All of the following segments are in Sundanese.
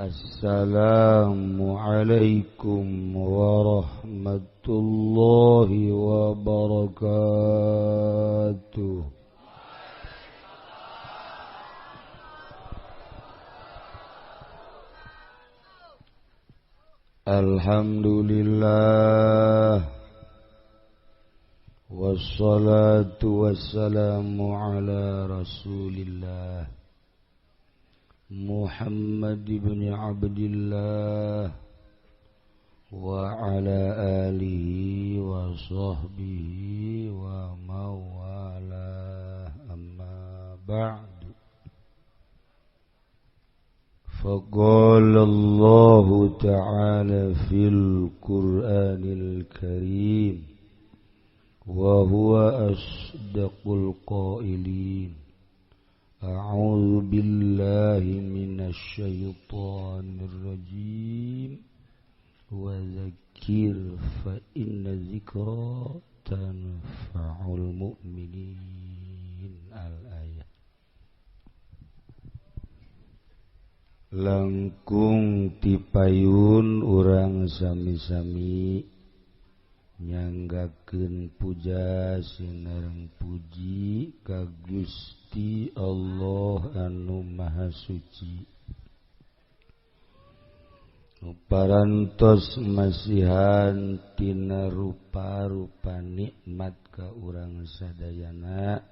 Assalamualaikum warahmatullahi wabarakatuh. Alhamdulillah, wassalatu wassalamu ala rasulillah Muhammad ibn Abdillah wa ala alihi wa sahbihi wa mawalah, amma ba'du. Faqala Allahu ta'ala fil Qur'anil Karim wa huwa asdaqul qailin. A'udzu billahi minasy syaithanir rajim. Wa dzakkir fa inna dzikra tanfa'ul mu'minin. Al-ayat. Langkung tipayun urang sami-sami nyanggakeun puja sinareng puji ka Gusti Allah anu Maha Suci. Parantos masihan tina rupa-rupa nikmat ka urang sadayana,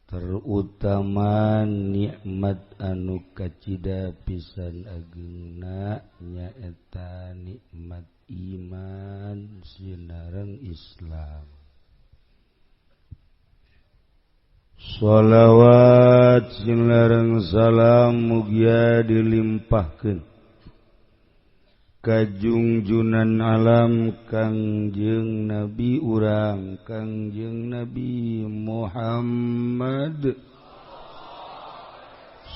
terutama nikmat anu kacida pisan ageungna nyaeta nikmat iman sinareng Islam. Sholawat sinareng salam mugia dilimpahkeun ka junjunan alam Kangjeng Nabi urang Kangjeng Nabi Muhammad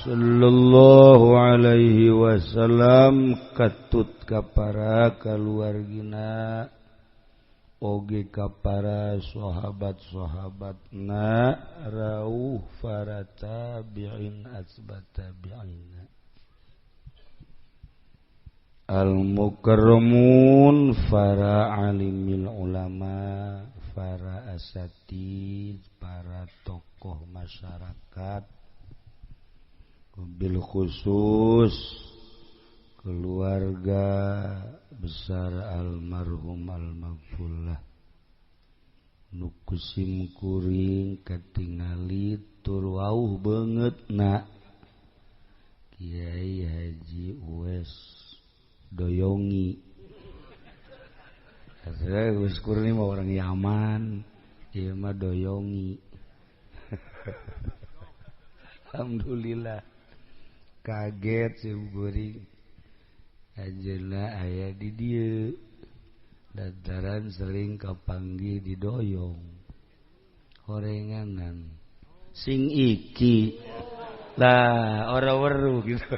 sallallahu alaihi wasallam, katut ka para kaluargina oge ka para sahabat-sahabatna rauh para tabi'in asbat tabi'ina al-mukarramun, para alimil ulama, para asatid, para tokoh masyarakat, bil khusus keluarga besar almarhum almaghfurlah nu kusim kuring katingali tur wauh beungeutna Kiai Haji Uwais Doyongi. Gus Kurni mah orang Yaman, ieu mah Doyongi. Alhamdulillah kaget sim kuring ajeuna aya di dieu lantaran sering kapanggih di doyong horenganan sing iki lah ora weruh gitu.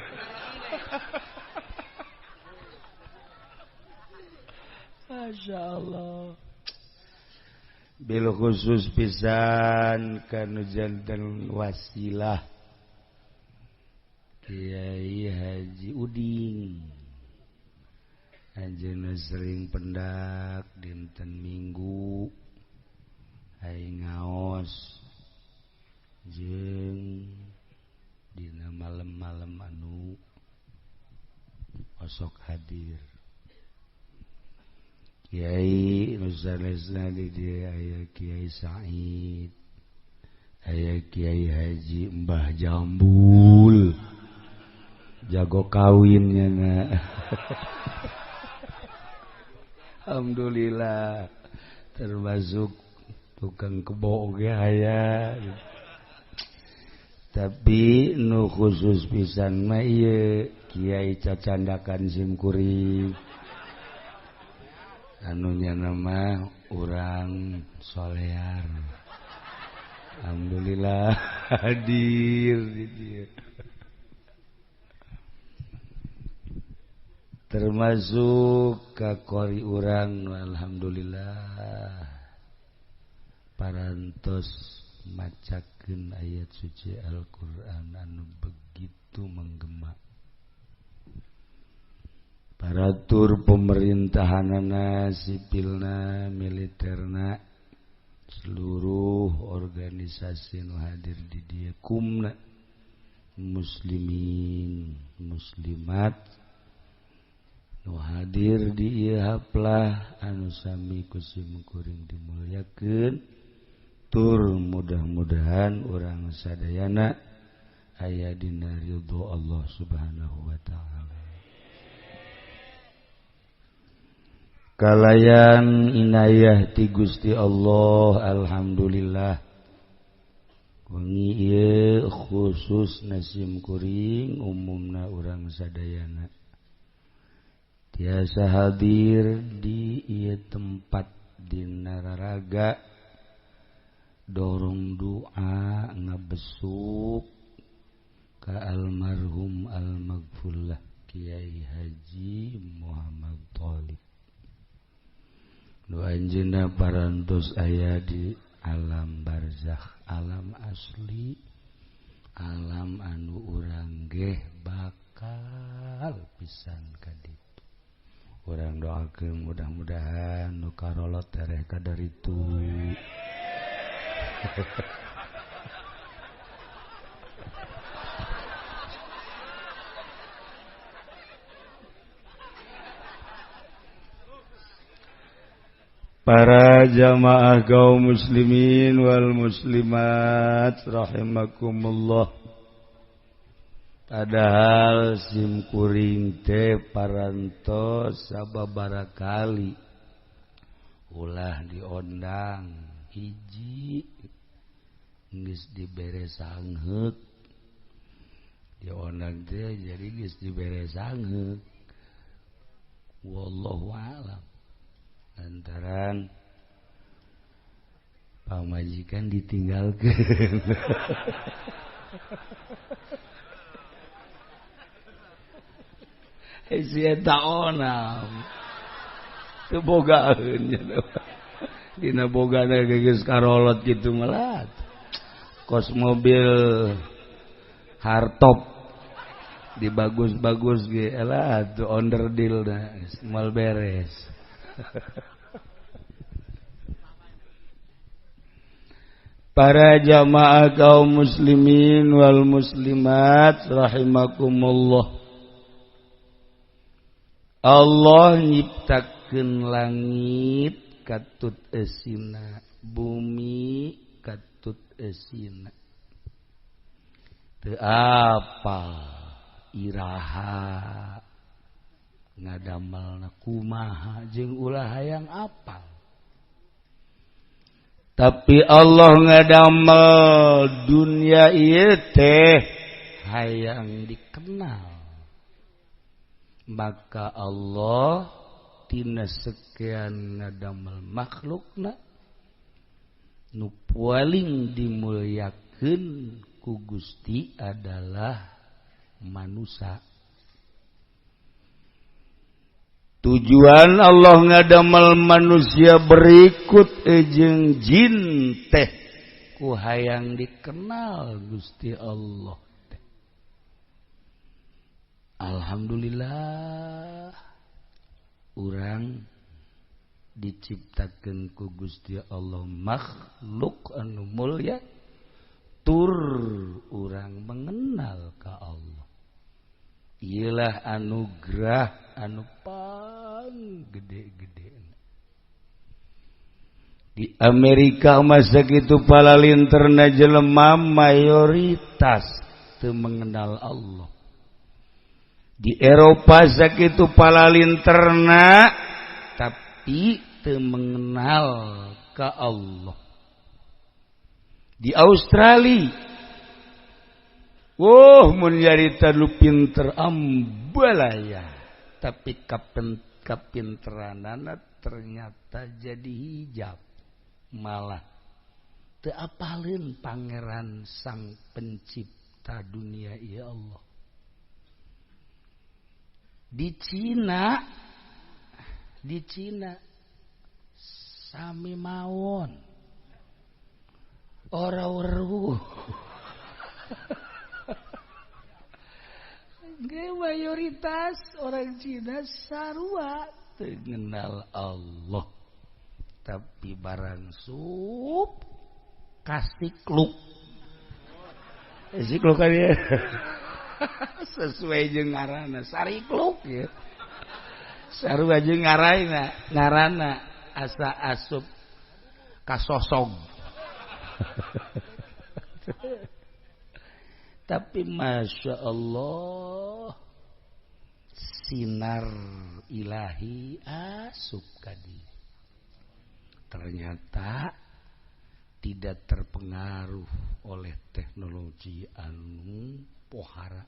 Masya Allah. Bil khusus pisan kanu janten wasilah Kiai Haji Uding. Anjeunna sering pendak dinten Minggu ai ngaos jeung dina malem-malem anu osok hadir. Kiai nusanesna di dieu aya Kiai Said, aya Kiai Haji Mbah Jambul, jago kawinnya na. Alhamdulillah termasuk tukang kebo oge aya. Tapi nu khusus pisan mah ieu Kiai cacandakan sim kuring. Anunya nama urang solear. Alhamdulillah hadir di dieu. Termasuk kakori urang alhamdulillah parantos macakeun ayat suci Al-Qur'an anu begitu menggema. Aparatur pemerintahanana, sipilna, militerna, seluruh organisasi nu hadir di dieu kumna muslimin muslimat nu hadir di ieu haplah anu sami ku sim kuring dimulyakeun tur mudah-mudahan urang sadayana aya dina ridho Allah Subhanahu wa taala. Kalayan inayah ti Gusti Allah, alhamdulillah wengi ieu khusus nasim kuring umumna urang sadayana tiasa hadir di ieu tempat dina raraga dorong doa ngabesuk ka almarhum almaghfurlah Kiai Haji Muhammad Thalib. Nu anjeunna parantos aya di alam barzakh, alam asli, alam anu urang geh bakal pisan ka ditu. Urang doakeun mudah-mudahan nu karolot tereh ka daritu. Para jamaah kaum muslimin wal muslimat rahimakumullah. Padahal sim kuring teh parantos sababaraha kali ulah diondang hiji geus dibere sangheuk, diondang teh jadi geus dibere sangheuk. Wallahu a'lam. Lantaran pamajikan ditinggalkeun. Si eta onam teu bogaeun dina bogana geus karolot kitu malah kos mobil hardtop dibagus-bagus ge elah tuh onderdil na moal beres. Para jamaah kaum muslimin wal muslimat rahimakumullah. Allah nyiptakeun langit katut eusina, bumi katut eusina. Teu apa iraha ngadamelna kumaha jeung ulah hayang apal. Tapi Allah ngadamel dunia ieu teh hayang dikenal. Maka Allah tina sekian ngadamel makhlukna nu paling dimulyakeun ku Gusti adalah manusia. Tujuan Allah ngadamel manusia berikut jeung jin teh ku hayang dikenal Gusti Allah teh. Alhamdulillah urang diciptakeun ku Gusti Allah makhluk anu mulya tur urang mengenal ka Allah. Iyalah anugerah anu pang gede-gede. Di Amerika masa kitu palalinterna jelema mayoritas teu mengenal Allah. Di Eropa sakitu palalinterna tapi teu mengenal ka Allah. Di Australia oh mun nyarita lu pinter ambalaya tapi kapinteranana ternyata jadi hijab malah teu apaleun pangeran sang pencipta dunia ya Allah. Di Cina sami mawon ora weruh. Ge mayoritas orang Cina sarua teu ngenal Allah, tapi barang sup kasikluk sikluk kan ya, sesuai jeung ngaranna sarikluk ya, sarua jeung ngaranna ngaranna asa asup kasosog. Tapi Masya Allah, sinar ilahi asup ka dieu. Ternyata tidak terpengaruh oleh teknologi anu pohara,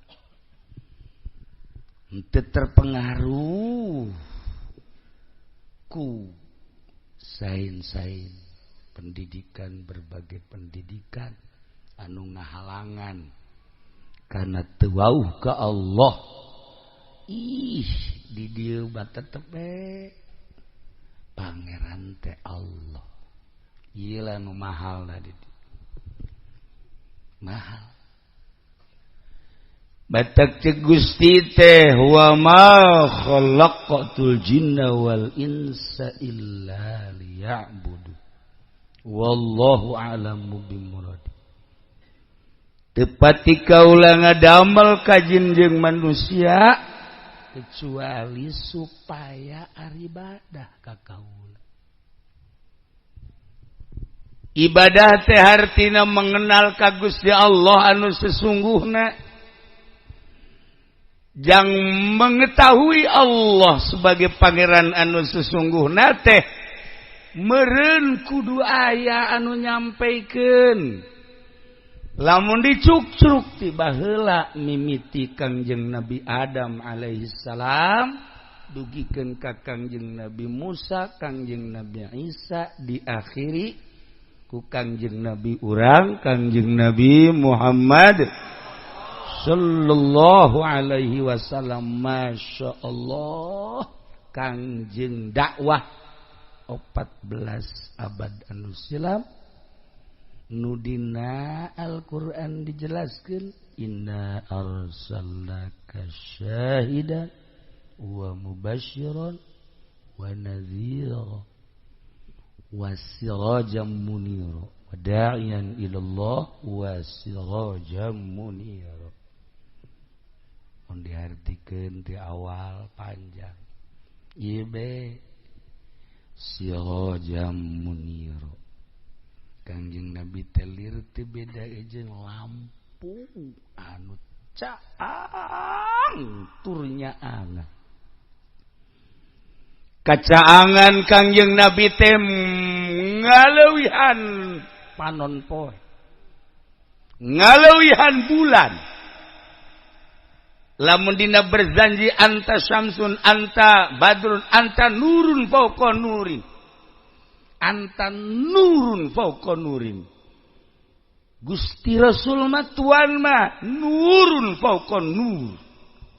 henteu terpengaruh ku sains-sains pendidikan, berbagai pendidikan anu ngahalangan karena teu wauh ka Allah. Ih, di dieu mah tetep we pangeran teh Allah. Ieu lah nu mahal di dieu. Mahal. Batak cek Gusti teh wa ma khalaqatul jinna wal insa illa liya'budu. Wallahu a'lamu bimuradi. Tepati kaula ngadamel ka jin jeung manusia kecuali supaya aribadah ka kaula. Ibadah teh hartina mengenal ka Gusti Allah anu sesungguhna, jang mengetahui Allah sebagai pangeran anu sesungguhna teh meureun kudu aya anu nyampaikan. Lamun dicukcruk ti baheula mimiti Kangjeng Nabi Adam alaihi salam dugikeun ka Kangjeng Nabi Musa, Kangjeng Nabi Isa, diakhiri ku Kangjeng Nabi urang Kangjeng Nabi Muhammad sallallahu alaihi wasallam. Masya Allah, Kangjeng dakwah 14 abad anu silam nu dina Al-Qur'an dijelaskeun inna arsalnaka syahidan wa mubasysyiran wa nadhira wa sirajan munira wa da'iyan ila Allah wa sirajan munira. Mun diartikeun ti awal panjang ieu be sirajan munira. Kangjeng Nabi telir teu beda jeung lampu anu caang turnya angan. Kacaangan Kangjeng Nabi teh ngaleuwihan panon poe, ngaleuwihan bulan. Lamun dina berzanji anta syamsun anta badrun anta nurun fauqa nurin, anta nurun fauqa nurin. Gusti Rasul mah tuan mah nurun fauqa nur,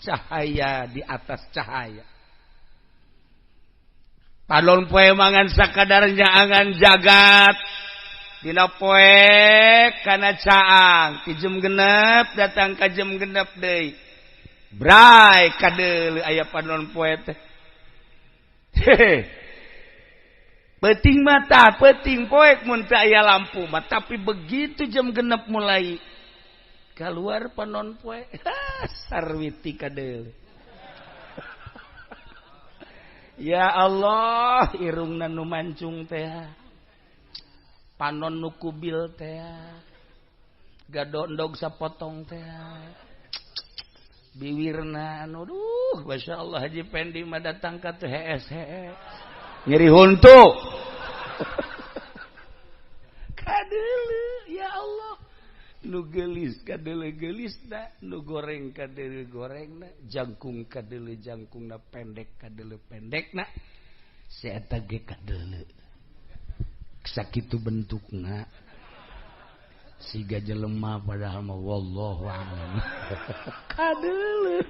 cahaya di atas cahaya. Panon poe mangan sakadar nyaangan jagat dina poe kana caang ti jam 6 datang ka jam 6 deui bray kadeuleu aya panon poe teh. Peuting mata peuting poek mun teu aya lampu mah, tapi begitu jam 6 mulai keluar panon poe sarwiti kadeuleu. Ya Allah, irungna nu mancung teh, panon nu kubil teh, gadondog sapotong teh, biwirna anu duh Masya Allah. Haji Pendi mah datang ka teh hees hees nyeri huntu kadeuleu. Ya Allah, nu geulis kadeuleu geulisna, nu goreng kadeuleu gorengna, jangkung kadeuleu jangkungna, pendek kadeuleu pendekna, si eta ge kadeuleu sakitu bentukna siga jelema padahal mah wallahu a'lam. Kadeuleu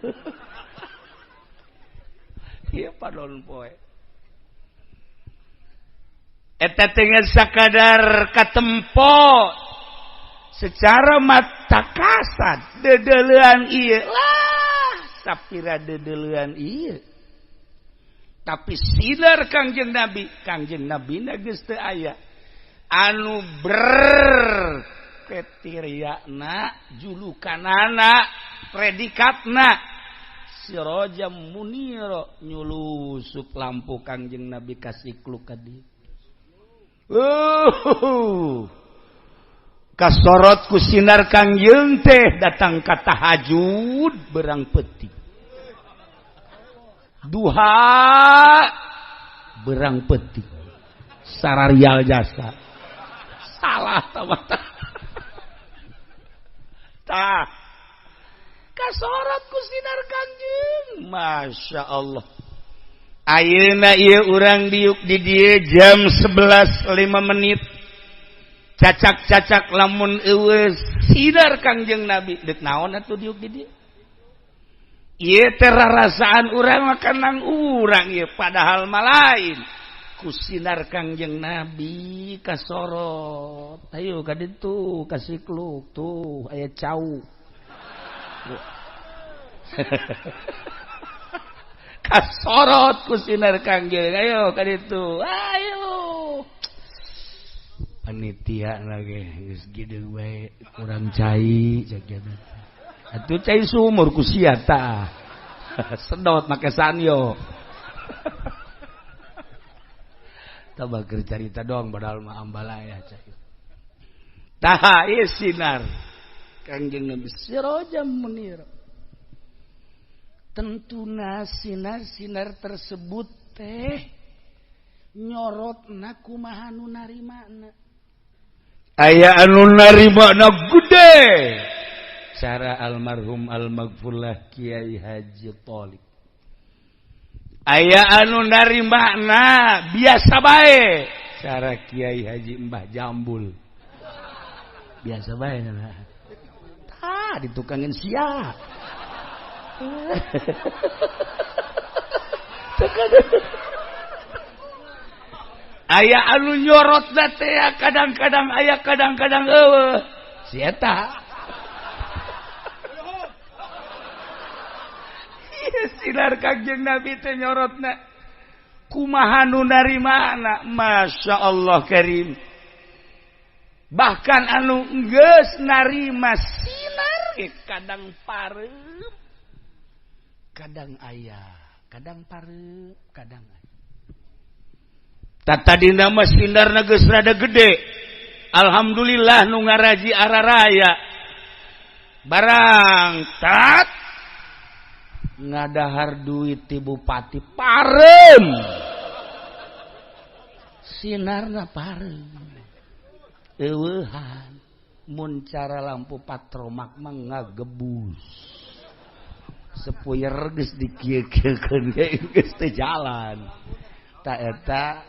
ieu panon poe eta teh sakadar katempo secara mata kasat dedeleuan ieu lah Sapira dedeleuan ieu. Tapi sinar Kangjeng Nabi, Kangjeng Nabi na geus teu aya. Anu ber ketiriana julukanana predikatna Sirajam Muniro nyulusup lampu Kangjeng Nabi kasikluk ka dieu. Kasorot ku sinar Kangjeng teh datang ka tahajud berang peuting. Duha berang peuting. Sararial jasa. Salah tabata. Tah. Kasorot ku sinar Kangjeng. Masya Allah. Ayeuna ieu urang diuk di dieu jam 11.05. Cacak-cacak lamun eueuh sinar Kangjeng Nabi deuk naon atuh diuk di dieu? Ieu teh rarasaan urang mah kanang urang ieu padahal mah lain. Ku sinar Kangjeng Nabi kasorot. Ayo ka ditu kasikluk tuh aya cau. Kasorot ku sinar Kangjeng. Ayo ka ditu. Ayo. Panitia lagi geus geudeung bae kurang cai cek atuh cai sumur ku sia tah. Sedot make sanyo. Tah bager carita doang padahal mah ambalaya cai. Tah ieu sinar Kangjeng Nabi Sirajam Munir. Tentuna sinar-sinar tersebut teh nyorotna kumaha nu narimana. Aya anu narimana gede. Cara almarhum almaghfurlah Kiai Haji Thalib. Aya anu narimana biasa bae. Cara Kiai Haji Mbah Jambul. Biasa bae nah. Tah ditukangin sia. Aya anu nyorot teh kadang-kadang aya kadang-kadang eueuh. Si eta. Sinar Kangjeng Nabi teh nyorotna. Kumaha nu narimana? Masya Allah karim. Bahkan anu geus narima sinar ge kadang pareup. Kadang aya, kadang pareup, kadang aya. Tadina mah sinarna geus rada gede. Alhamdulillah nu ngaraji araraya. Barang tat ngadahar duit ti bupati parem. Sinarna parem. Eueuhan mun cara lampu patromak mah ngagebus. Sepuyer geus dikieu-kieukeun ge geus teu jalan. Ta eta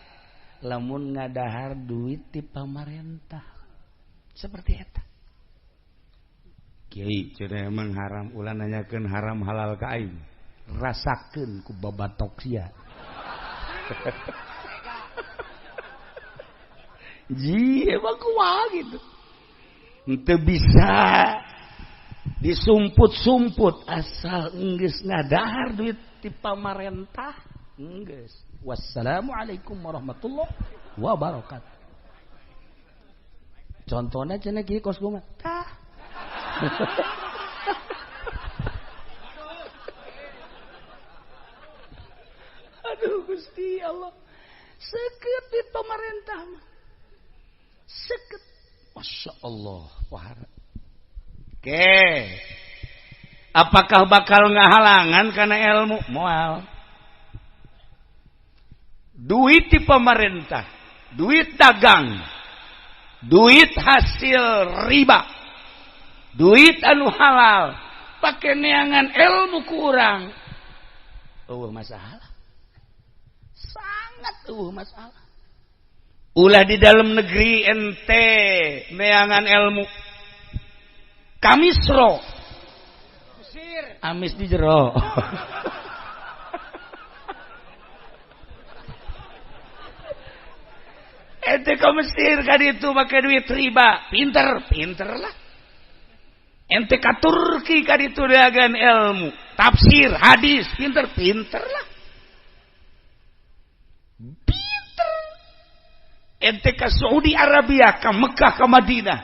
lamun ngadahar duit ti pamarentah. Seperti eta. Kiai cenah emang haram ulah nanyakeun haram halal ka aing. Rasakeun ku babatok sia. Ji emang kumaha gitu. Henteu bisa disumput-sumput asal enggeus ngadahar duit ti pamarentah enggeus. Wassalamualaikum warahmatullahi wabarakatuh. Contohna cenah kieu kos gua mah. Tah. Aduh Gusti Allah. Seket di pemerintah mah. Seket. Masya Allah. Wahara. Oke. Apakah bakal ngahalangan karena ilmu? Moal. Duit di pemerintah, duit dagang, duit hasil riba, duit anu halal, pakai neangan ilmu kurang. Eueuh masalah. Sangat eueuh masalah. Ulah di dalam negeri ente neangan ilmu. Kamisro. Amis di jero. Ente ke Mesir kan itu pakai duit riba. Pinter, pinter lah. Ente ka Turki ka ditu neangan ilmu tafsir hadis, pinter-pinter lah, pinter. Ente ka Saudi Arabia, ka Mekah, ka Madinah,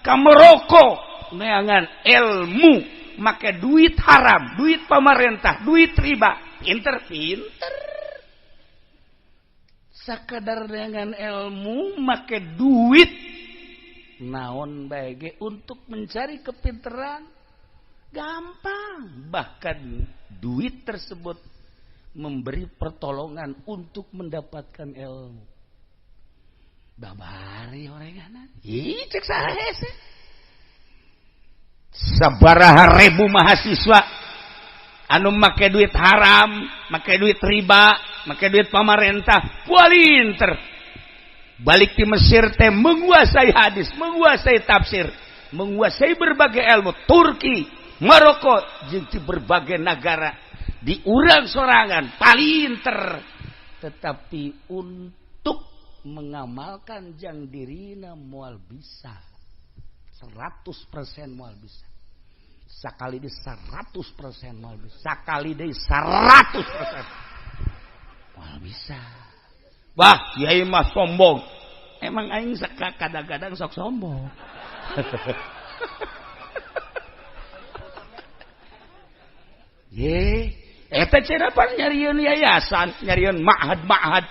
ka Maroko neangan ilmu make duit haram, duit pemerintah, duit riba, pinter-pinter. Sakadar dengan ilmu make duit naon bae untuk mencari kepinteran gampang, bahkan duit tersebut memberi pertolongan untuk mendapatkan ilmu. Babari orenganan ih cek saha hese. Sabaraha ribu mahasiswa anu make duit haram, make duit riba, make duit pamarentah, pinter. Balik di Mesir teh menguasai hadis, menguasai tafsir, menguasai berbagai ilmu. Turki, Maroko, jeung di berbagai negara di urang sorangan palinter, tetapi untuk mengamalkan jang dirina moal bisa 100%, moal bisa sakali di 100%, moal bisa sakali di 100%, moal bisa. Wah, kiai mah sombong. Emang aing kadang-kadang sok sombong. Ye, eta cenah pan nyarieun yayasan, nyarieun ma'had-ma'had,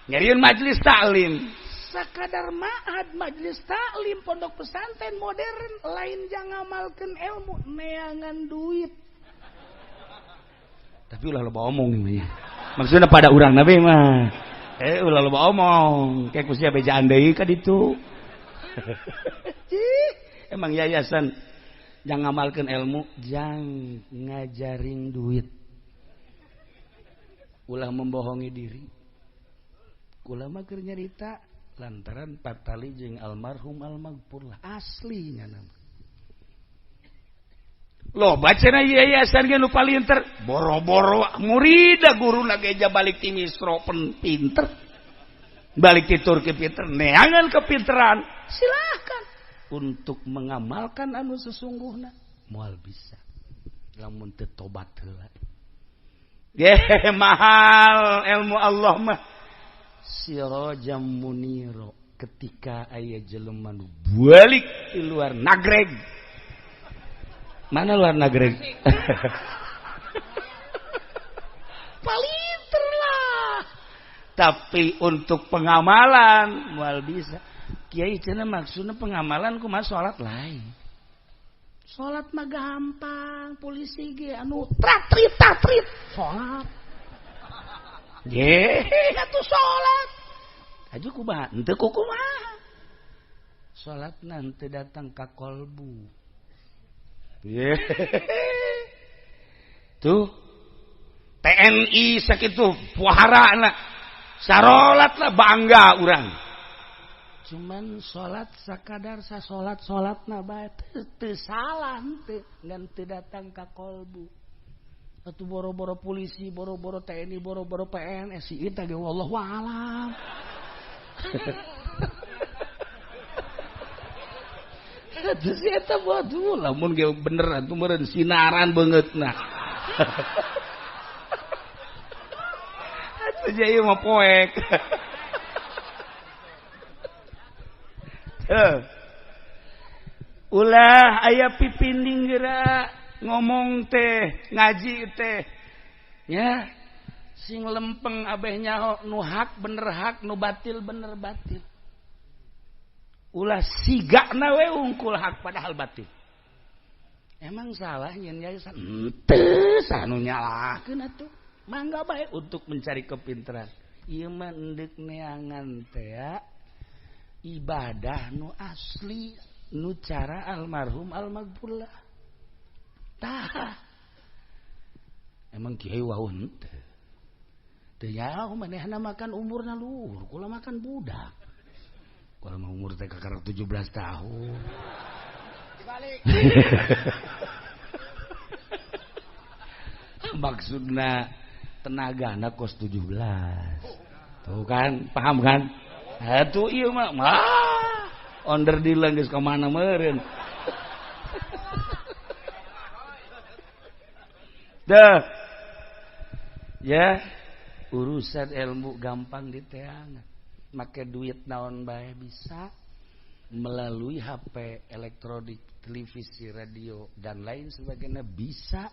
nyarieun majelis taklim. Sakadar ma'had, majelis taklim, pondok pesantren modern lain jang ngamalkeun ilmu, neangan duit. Tapi ulah loba omong nih. Maksudnya pada urang nabi mah. Ulah loba omong, kayak kusia bejaan deui ka ditu. Emang yayasan jang ngamalkeun ilmu, jang ngajarin duit. Ulah membohongi diri. Kula mah keur nyarita lantaran patali jeung almarhum almaghfurlah aslinya nama. Loh, bacana yayasan ge nu palinter, boro-boro murida guruna ge balik ti Misro pinter. Balik ti Turki pinter, neangan kepinteran, silahkan. Untuk mengamalkan anu sesungguhna moal bisa. Lamun teu tobat heula. Ye, mahal ilmu Allah mah. Sirajam muniro ketika aya jelema nu balik di luar nagreg. Mana luar nagreg? Palinter lah. Tapi untuk pengamalan moal bisa. Kiai cenah maksudna pengamalan kumaha salat lain. Salat mah gampang, polisi ge anu tratrit tatrit salat. Ye, atuh salat. Aju kumaha? Henteu kumaha. Salatna henteu datang ka kolbu. Ye. Tuh TNI sakitu puharana sarolat lah bangga urang. Cuman salat sakadar sasolat salatna bae teu salah henteu ngan teu datang ka kolbu. Atuh boro-boro polisi, boro-boro TNI, boro-boro PNS ieu teh ge wallahu alam. Atuh si eta bodoh lamun ge bener atuh meureun sinaran beungeutna. Atuh ieu mah poek. Ulah aya pipinding geura ngomong teh ngaji teh nya sing lempeng abeh nyaho nu hak bener hak, nu batil bener batil. Ulah sigana we ungkul hak padahal batil. Emang salah nyen yayasan henteu sanu nyalahkeun atuh. Mangga bae untuk mencari kepintaran. Ieu mah endek neangan teh ibadah nu asli nu cara almarhum almaghfurlah. Tah. Emang kiai wau henteu. Teu nyaho manehna makan umurna luhur, kula makan budak. Kula mah umur teh kakara 17 tahun. Dibalik. Maksudna tenagana kos 17. Tuh kan, paham kan? Atuh ieu mah mah onder dilang geus ka mana meureun. Dah ya, urusan ilmu gampang diteangan, make duit naon bae bisa, melalui HP, elektronik, televisi, radio, dan lain sebagainya bisa.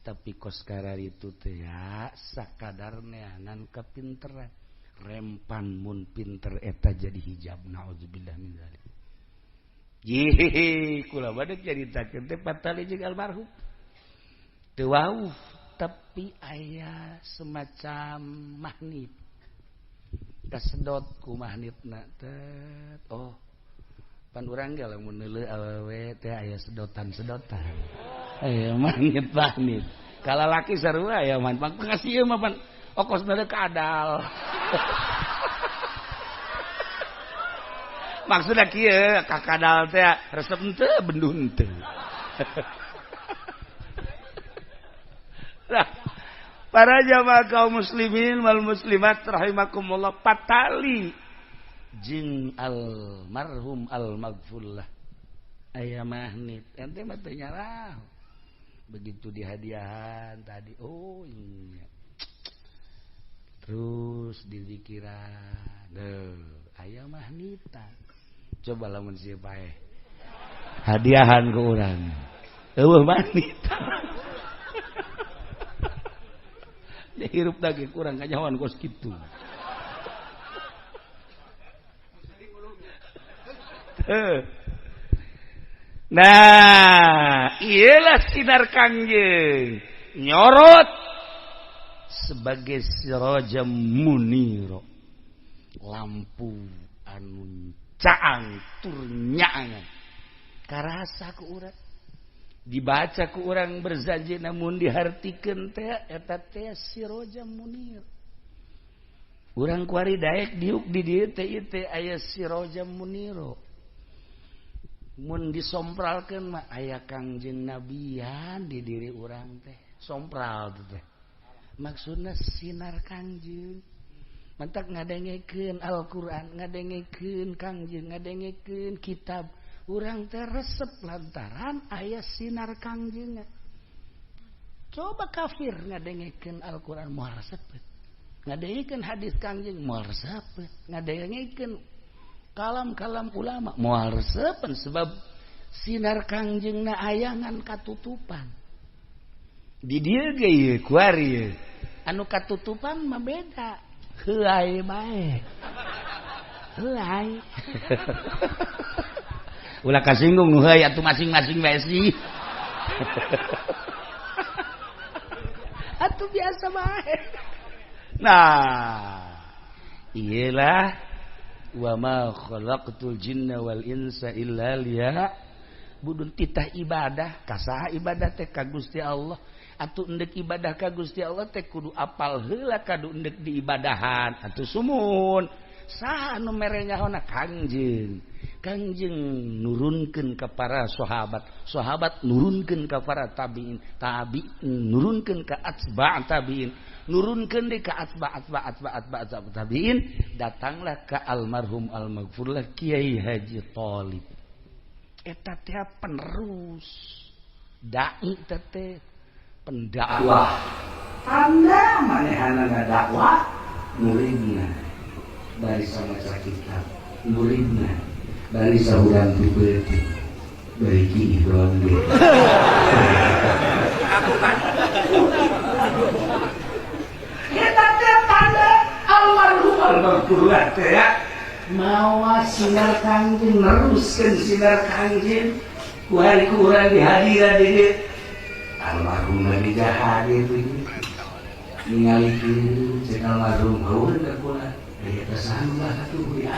Tapi kos itu teh ya sakadar neangan kepinteran, rempan mun pinter eta jadi hijab. Naudzubillah min dzalik. Jihi, kula badak caritakeun teh patali jeung almarhum teu wauh, tapi aya semacam magnet, kasedot ku magnetna teh. Oh, pan urang ge lamun neuleuh awewe teh aya sedotan-sedotan, aya magnet-magnet. Kala laki sarua aya man pengasih mah pan okos neuleuh kadal. Maksudna kieu, kakadal teh resep henteu benduh henteu. Nah, para jamaah kaum muslimin wal muslimat rahimakumullah, patali jeung almarhum almaghfurlah aya magnet, ente mah teu nyarah. Begitu dihadiahan tadi, oh iya, terus dizikiran deuh aya magnetan. Coba lamun sieu paeh hadiahan ke urang eueuh magnetan. Ya hirup lagi kurang kanyawan kos kitu. Nah, iyalah sinar Kangjeng nyorot sebagai siraja muniro, lampu anu caang tur nyaangan. Karasa ku urang, dibaca ku urang berjanji, namun dihartikeun teh eta teh siraja munir. Urang kuari daek diuk di dieu teh ieu teh aya siraja muniro. Mun disompralkeun mah aya Kangjeng Nabian di diri urang teh. Sompral teh maksudna sinar Kangjeng. Mantak ngadengekeun Al-Qur'an, ngadengekeun Kangjeng, ngadengekeun kitab, urang teh resep lantaran aya sinar Kangjeng. Coba kafir ngadengekeun Al-Qur'an moal resep, ngadengekeun hadis Kangjeng moal resep, ngadengekeun kalam-kalam ulama moal resepen, sebab sinar Kangjengna ayangan katutupan. Di dieu ge ieu kuari ieu anu katutupan mah beda, heuay bae. Heuay. Ulah kasinggung nu heuay atuh masing-masing bae sih. Atuh biasa bae. Nah, iyalah wa ma khalaqtul jinna wal insa illa liya'budun. Titah ibadah kasaha ibadah teh ka Gusti Allah. Atuh endek ibadah ka Gusti Allah teh kudu apal heula kadu endek diibadahan. Atuh sumun saha anu mere nyahona? Kangjeng. Kangjeng nurunkeun ka para sahabat, sahabat nurunkeun ka para tabiin, tabiin nurunkeun ka atba' tabiin, nurunkeun deui ka atba' atba' atba' atba' tabiin, datanglah ka almarhum almaghfurlah Kiai Haji Thalib. Eta teh penerus dai teh pendakwah. Tanda manehanana dakwah muridna bari samaca kitab, muridna bari sahuran ti beuti bari kiih doang ge. Eta teh tanda almarhum almaghfurlah teh mawa sinar Kangjeng, neruskeun sinar Kangjeng ku hari ku urang dihadiran di dieu. Almarhum lagi hadir ningalikeun cek almarhum heureun ka kula eta saha atuh ya.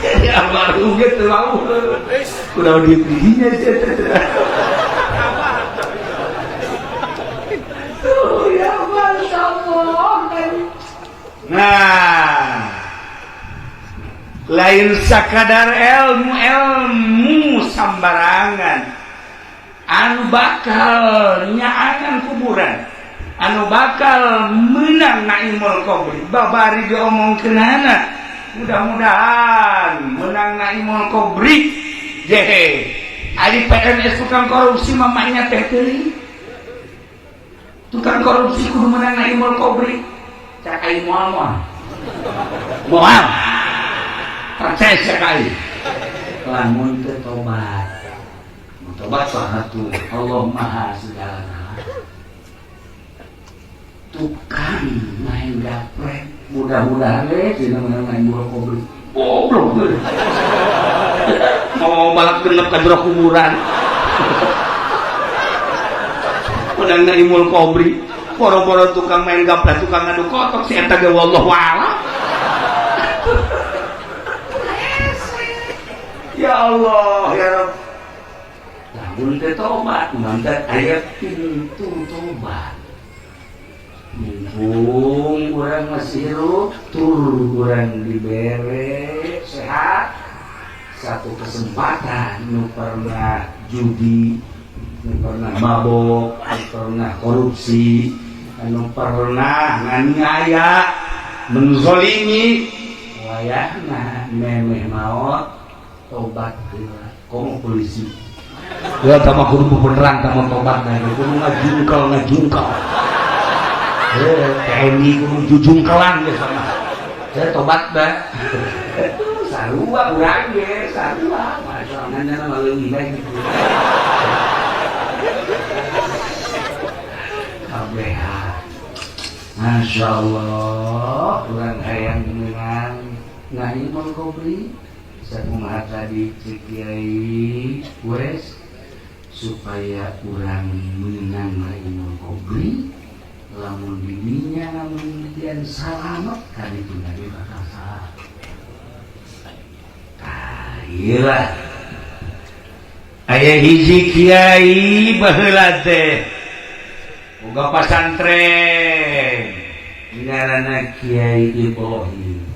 Jadi almarhum ge teu wauh kudu dipidinya sia teh. Tuh ya masyaallah. Nah, lain sakadar ilmu ilmu sambarangan anu bakal nyaangan kuburan, anu bakal menang naimul qabri. Babari diomongkeunana, mudah-mudahan menang naimul qabri Jehe. Ari PNS tukang korupsi mamanya teh teuing. Tukang korupsi kudu meunang Naimul Kobri. Cak aing moal moal. Moal. Percaya cak aing. Lamun teu tobat. Tobat tuh Allah maha segala. Tukang main gaprek mudah-mudahan we dina meunang Naimul Kobri. Goblok euy. Mau balak genep ka jero kuburan. Menang Naimul Kobri, boro-boro tukang main gaplek, tukang ngadu kotok si eta ge wallahu a'lam. Ya Allah, ya Rabb. Lamun teh tobat, mun teh aya pintu tobat. Mumpung urang masih hirup, tur urang dibere sehat, satu kesempatan nu pernah judi, nu pernah mabok, nu pernah korupsi, nu pernah nganiaya, menzolimi, wayahna memeh maot tobat heula. Komo polisi. Ya tama kudu beneran tama tobat na kudu ngajungkal. TNI kudu jujungkelan ge sama. Saya tobat dah. Sarua urang ge, sarua. Masalahna mah leuwih bae gitu. Kabeh. Masya Allah, urang hayang meunang Naimul Kobri. Sakumaha tadi cek Kiai wes supaya urang meunang Naimul Kobri. Lamun dirinya lamun demikian salamet kan itu nabi bakal salah. Tah aya hiji kiai baheula teh boga pasantren ngaranna Kiai Ibrahim.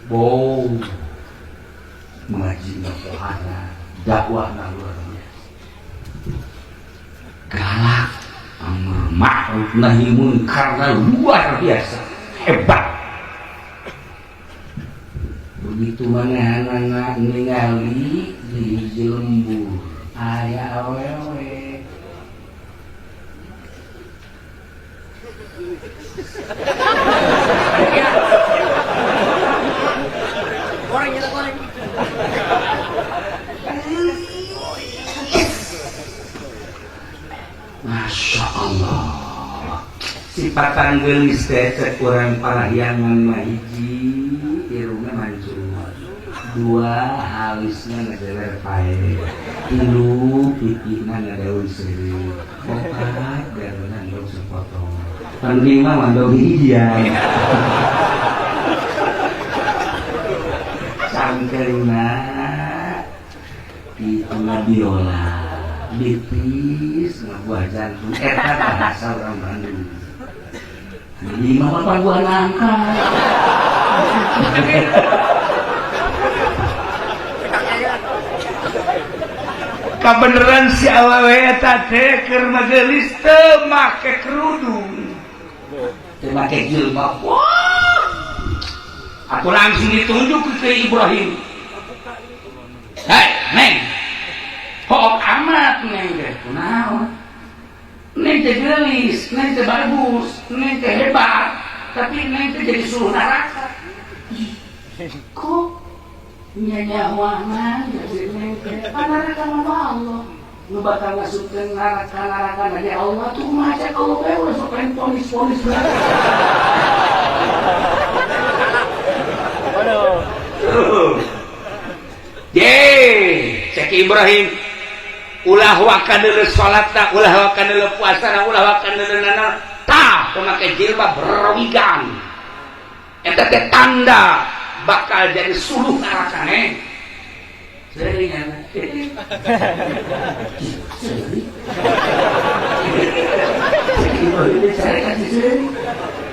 Bo ngaji pohana dakwahna luar biasa. Galak amar ma'ruf nahi munkar luar biasa hebat. Begitu manehanana ningali di hiji lembur aya awewe goreng. Masya Allah, sipatan geulis teh cek urang parahyangan mah hiji irungna mancung, dua halisna ngadeler pae, tilu pipina ngadeul seureuh, opat garuna ndog sepotong, penting mah mandog hijian. Sangkeurna dituna biola. Bipis ngabuah jantung eta bahasa orang Bandung. Lima papan buah nangka. Kabeneran si awewe eta teh keur magelis teu make kerudung. Teu make jilbab. Wah. Aku langsung ditunjuk ke Ibrahim. Hei, Neng. Hook amat neng teh kunaon? Neng teh geulis, neng teh bagus, neng teh hebat, tapi neng teh jadi suruh neraka. Kok nyanyawana jadi neng teh neraka mah Allah. Nu bakal ngasupkeun neraka-neraka dari Allah tuh kumaha cek Allah bae ulah sok pengen ponis-ponis bae. Waduh. Ye, cek Ibrahim ulah waka deuleu salatna, ulah waka deuleu puasana, ulah waka deuleu nana, tah make jilbab berwigan. Eta teh tanda bakal jadi suluh nerakane. Seuri nya. Seuri.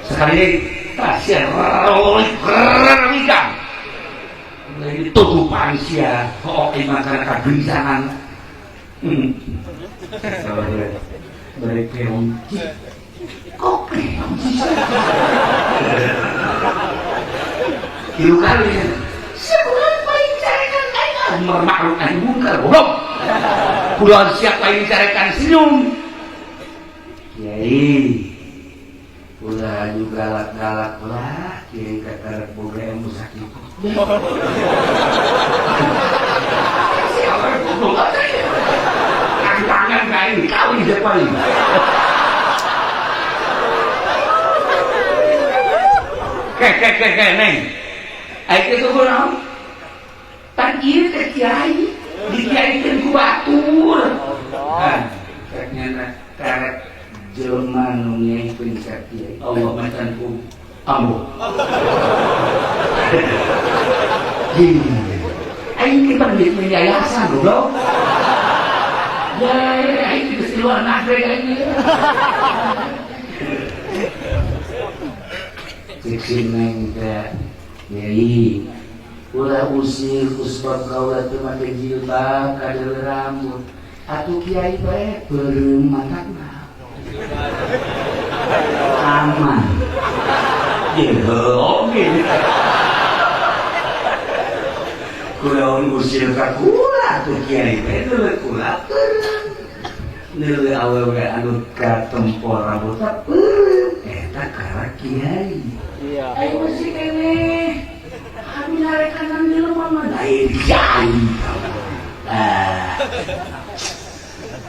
Sekali sia berwigan. Ditutupan sia, kok iman kana kagelisahan. Balik keong. Kok keong? Tilu kali. Sebulan paling carekan aing. Amar ma'ruf nahi munkar goblok. Kudu siap aing carekan senyum. Kiai ulah juga galak-galak lah kiai kata boga ilmu sakit. Siapa goblok tangan kain kawin di depan. Ke ke ke ke neng. Ai kitu kunaon? Tan ieu teh kiai, dikiaikeun ku batur. Hah, nya karek jelema nu nyaikeun ka kiai. Allah macan ku ambo. Aing kita duit yayasan goblok. Ya, aing geus di luar negeri aing. Cek si neng teh, yai, ulah usir kusbab kaula teu make jilbab kadeuleu rambut. Atuh kiai bae beureum matakna. Aman. Ye, oge. Kunaon usir ka kula atuh kiai bae deuleu kula beureum. Deuleu awewe anu katempo rambutna beureum. Eta kara kiai. Iya. Ayo masih keneh. Abi narekanan jelema mah lain kiai. Ah.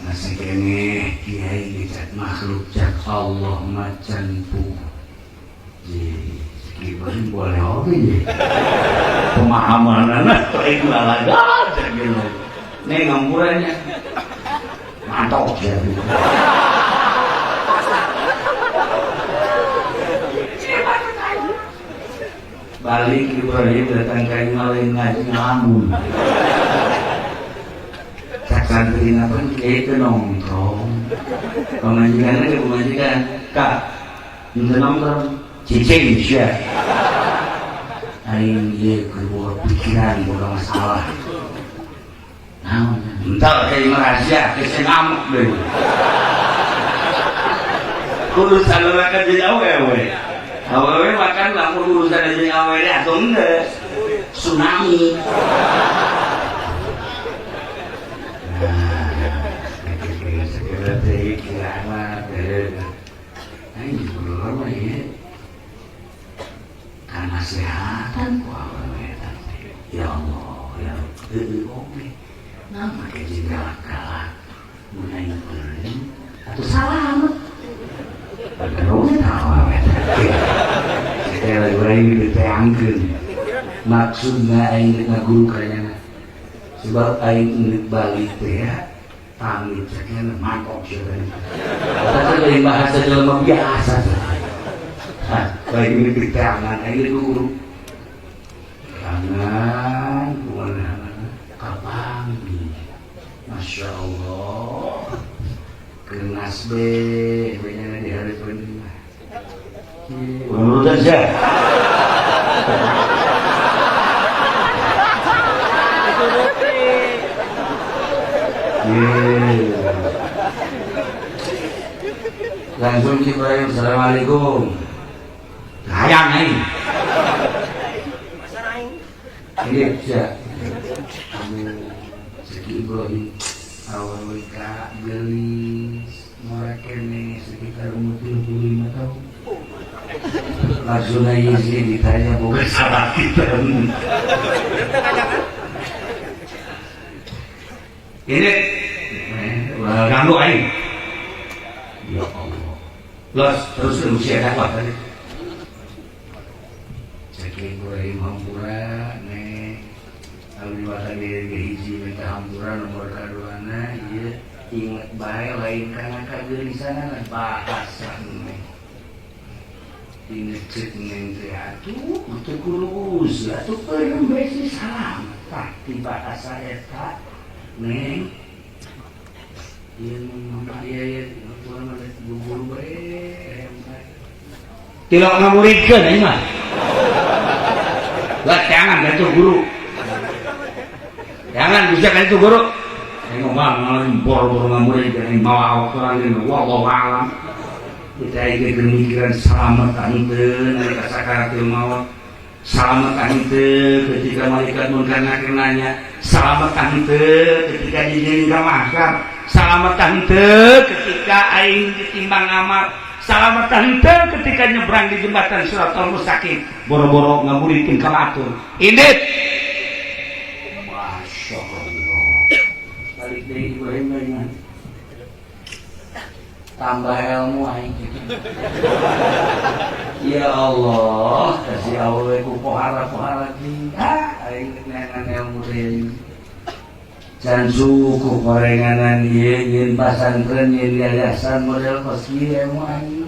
Masih keneh kiai cak makhluk cak Allah macan pu. Ji, boleh oge ye. Pemahamanana lain lalaga gitu. Nih ngampurannya. Mantap ya. Balik Ibrahim datang ke lain ngaji ngelamun. Cak santri pun kiai itu nongkrong. Pemajikan aja pemajikan. Kak, minta nongkrong. Cicing sia. Aing ieu keur pikiran boga masalah. Naon? Entar kayak rahasia, kayak ngamuk deh. Urusan orang jadi awewe. Awewe makan lamun urusan jadi awewe atau enggak tsunami. Nah, segera teh kiamat teh. Aing belum ya. Karena kesehatan ku awewe teh. Ya Allah, ya heueuh oge. Nah, make jeung galak-galak. Mun aing beureum atuh salamet. Maksudna aing rek ngaguru kayana sebab aing ngeuk balik teh ya pamit sakieu mangkok sia teh. Eta teh bahasa jelema biasa. Hah, bae ngeuk diteangan aing rek guru. Tangan kumaha kapanggih. Masya Allah. Kenas be, benyana di hareupeun mah. Menurut aja. Langsung Ibrahim, assalamualaikum. Hayang ini. Ini bisa. Segi Ibrahim awewe ka geulis morakene sekitar umur 35 tahun. Langsung aja ditanya boga salah kita. Ini ganggu aing. Ya Allah. Los terus usia dakwah tadi. Cek Ibrahim hampura nek abdi watan diri hiji minta hampura nomor kaduana ieu inget bae lain kana kageulisanana bahasa neng. Inget cek neng teh atuh teu kudu atuh peureum bae si salam tah ti bahasa eta neng. Ieu mah ieu urang mah guru bae. Tilok ngamuridkeun aing mah. Lah jangan itu guru. Jangan bisa kan itu guru. Aing mah ngalim bor-bor ngamuridkeun aing mawa awak urang deui wallahu a'lam. Kita ieu pemikiran selamat henteu ari ka sakaratul maut. Salamat henteu ketika malaikat munkar nakir nanya? Salamat henteu ketika digiring ka mahsyar? Salamat henteu ketika aing ditimbang amal? Salamat henteu ketika nyebrang di jembatan Shirathal Mustaqim, boro-boro ngamurikeun ka batur? Indit. Masya Allah, balik dari Ibrahim dengan tambah ilmu aing gitu. Ya Allah, kasih Allah ku pohara-pohara. Ah, aing neangan ilmu deui. Can cukup horenganan ieu nyeun pasantren, nyeun yayasan model kos kieu ilmu aing.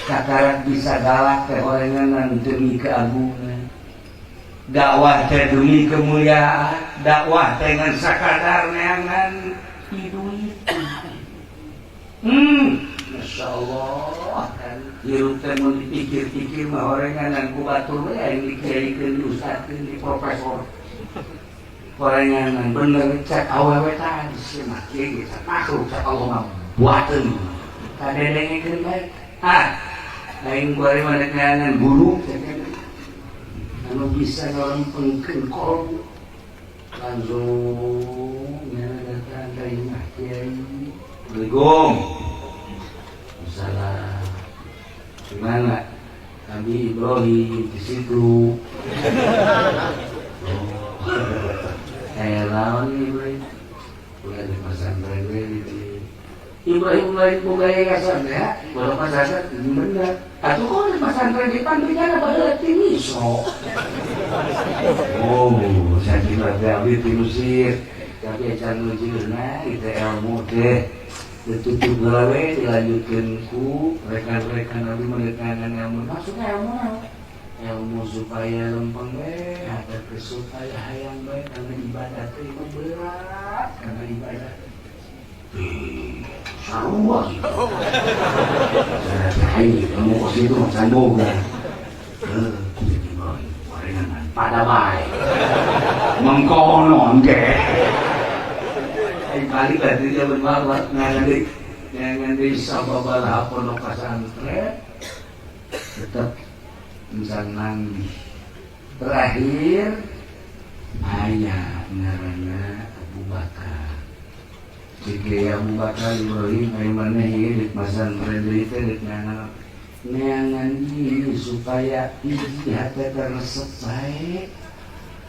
Kakarak bisa galak teh horenganan demi keagungan. Dakwah teh demi kemuliaan, dakwah teh ngan sakadar neangan duit. Masya Allah kan hirup teh mun dipikir-pikir mah horenganan ku batur we aing dikiaikeun, diustadkeun, di profesor. Horenganan bener cek awewe tadi sih mah kieu ge makhluk, cek Allah mah buateun. Kadedengekeun bae. Ah, aing kuari mah neangan guru cek anu bisa ngalempengkeun kolbu. Langsung nya datang ka imah kiai. Assalamualaikum. Salam. Gimana? Nabi Ibrahim di situ. Oh. Kayak lawan Ibrahim. Udah di pesantren we di Ibrahim lain boga yayasan ya, boga pesantren bener. Atuh kok di pesantren di pandegana baheula ti miso. Oh, saya kira teh abdi ti Mesir. Tapi acan meujeuhna itu ilmu teh ditutup heula we, dilanjutkeun ku rekan-rekan abdi mendekangan ilmu. Maksudnya ilmu naon? Ilmu supaya lempeng we, ada ke supaya hayang bae karena ibadah teh itu berat, karena ibadah. Sarua gitu. Saya ilmu kos itu mah can boga. Jadi gorengan pada bae. Mengkonon ge. Aing balik lah dia berbawa ngangan deui sababaraha pondok pesantren tetep bisa nanggih. Terakhir aya ngaranna Abu Bakar. Jika Abu Bakar, Ibrahim, ari maneh ieu di pesantren deui teh rek neangan neangan ieu supaya hiji hate teh resep bae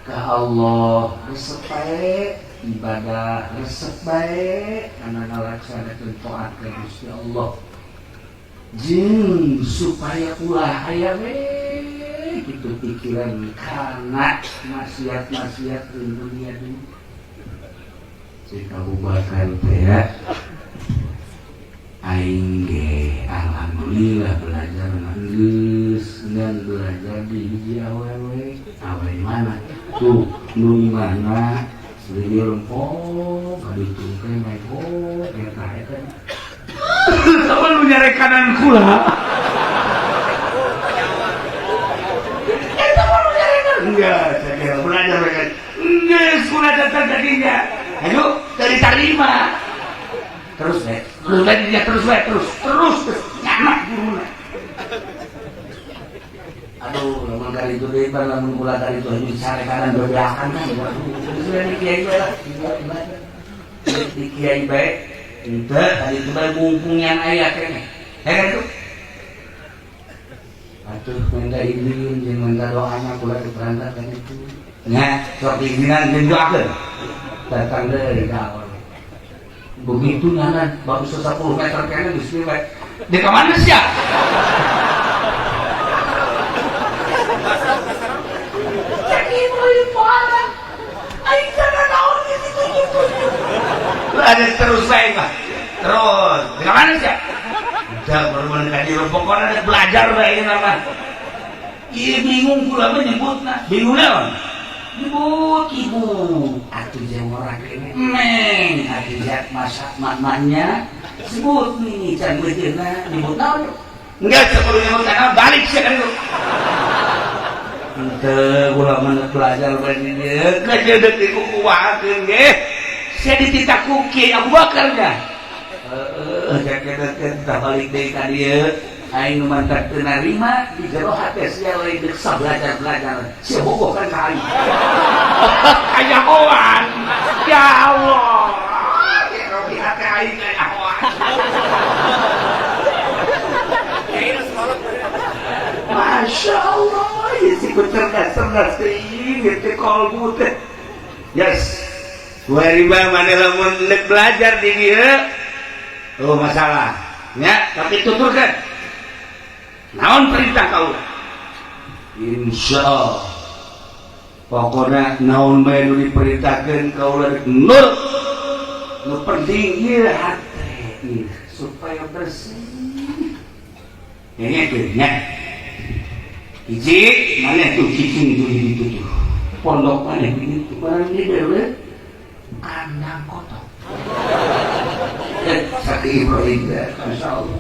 ka Allah, resep bae ibadah, resep bae kana ngalaksanakeun taat ka Gusti Allah, jeung supaya ulah aya we kitu pikiran kana maksiat-maksiat di dunia ini. Cek Abu Bakar teh ya, aing ge alhamdulillah belajar geus ngan belajar di hiji awewe. Awewe mana tuh? Nu imahna di lempong kaditu teh naik eta eta sama nu nyarekanan kula eta mah nu nyarekan. Enggak, saya kira belajar mereka geus kula datang tadinya, ayo dari tarima terus deh, terus dia terus we, terus terus terus nyamak guruna. Aduh, lamun kali itu deui pan, lamun kula kali itu hanya carekanan bebeakan kan. Waduh, sudah di kiai bae lah di kiai bae henteu tadi itu bae mumpung yang aya keneh. Ya kan itu atuh minta izin jeung minta doana kula diperangkat kan itu nya sok izinan jeung doakeun. Datang deui ka awal begitu nana baru 10 meter kene geus we di ka mana sia. Cek Ibrahim parah. Aing sana naon gitu gitu. Ada terus bae mah. Terus, di mana sia? Udah baru mendekati pokoknya ada belajar bae nama. Iya bingung kula mah nyebutna. Bingung naon? Nyebut ibu. Atuh jeung orang kene. Meng, atuh jak masak mamanya sebut nih can beuteuna nyebut naon? Enggak sebelum nyebut tanah balik sia kan itu. Henteu kula mah belajar bae di dieu. Kajeudeuh dikukuakeun ge. Sia dititah ku Kiai Abu Bakar nya. Heeh, cek teh balik deui ka dieu. Aing nu mantak teu narima di jero hate sia lain deuk belajar-belajar. Sia bogoh kan ka aing. Kayahoan. Ya Allah. Jero di hate aing kayahoan. Masya Allah, ya si cerdas-cerdas teuing teh kolbu teh. Yes. Kuari mah maneh lamun deuk belajar di dieu, oh masalah. Nya, tapi tuturkeun. Naon perintah kaula? Insyaallah. Pokona naon bae nu diperintahkeun kaula rek nurut. Nu penting ieu hate ieu supaya bersih. Nya nya. Hiji, maneh tuh cicing tuh di ditu tuh. Pondok maneh di ditu barang di dewe kandang kotor. Sakti Ibrahim teh, Masya Allah.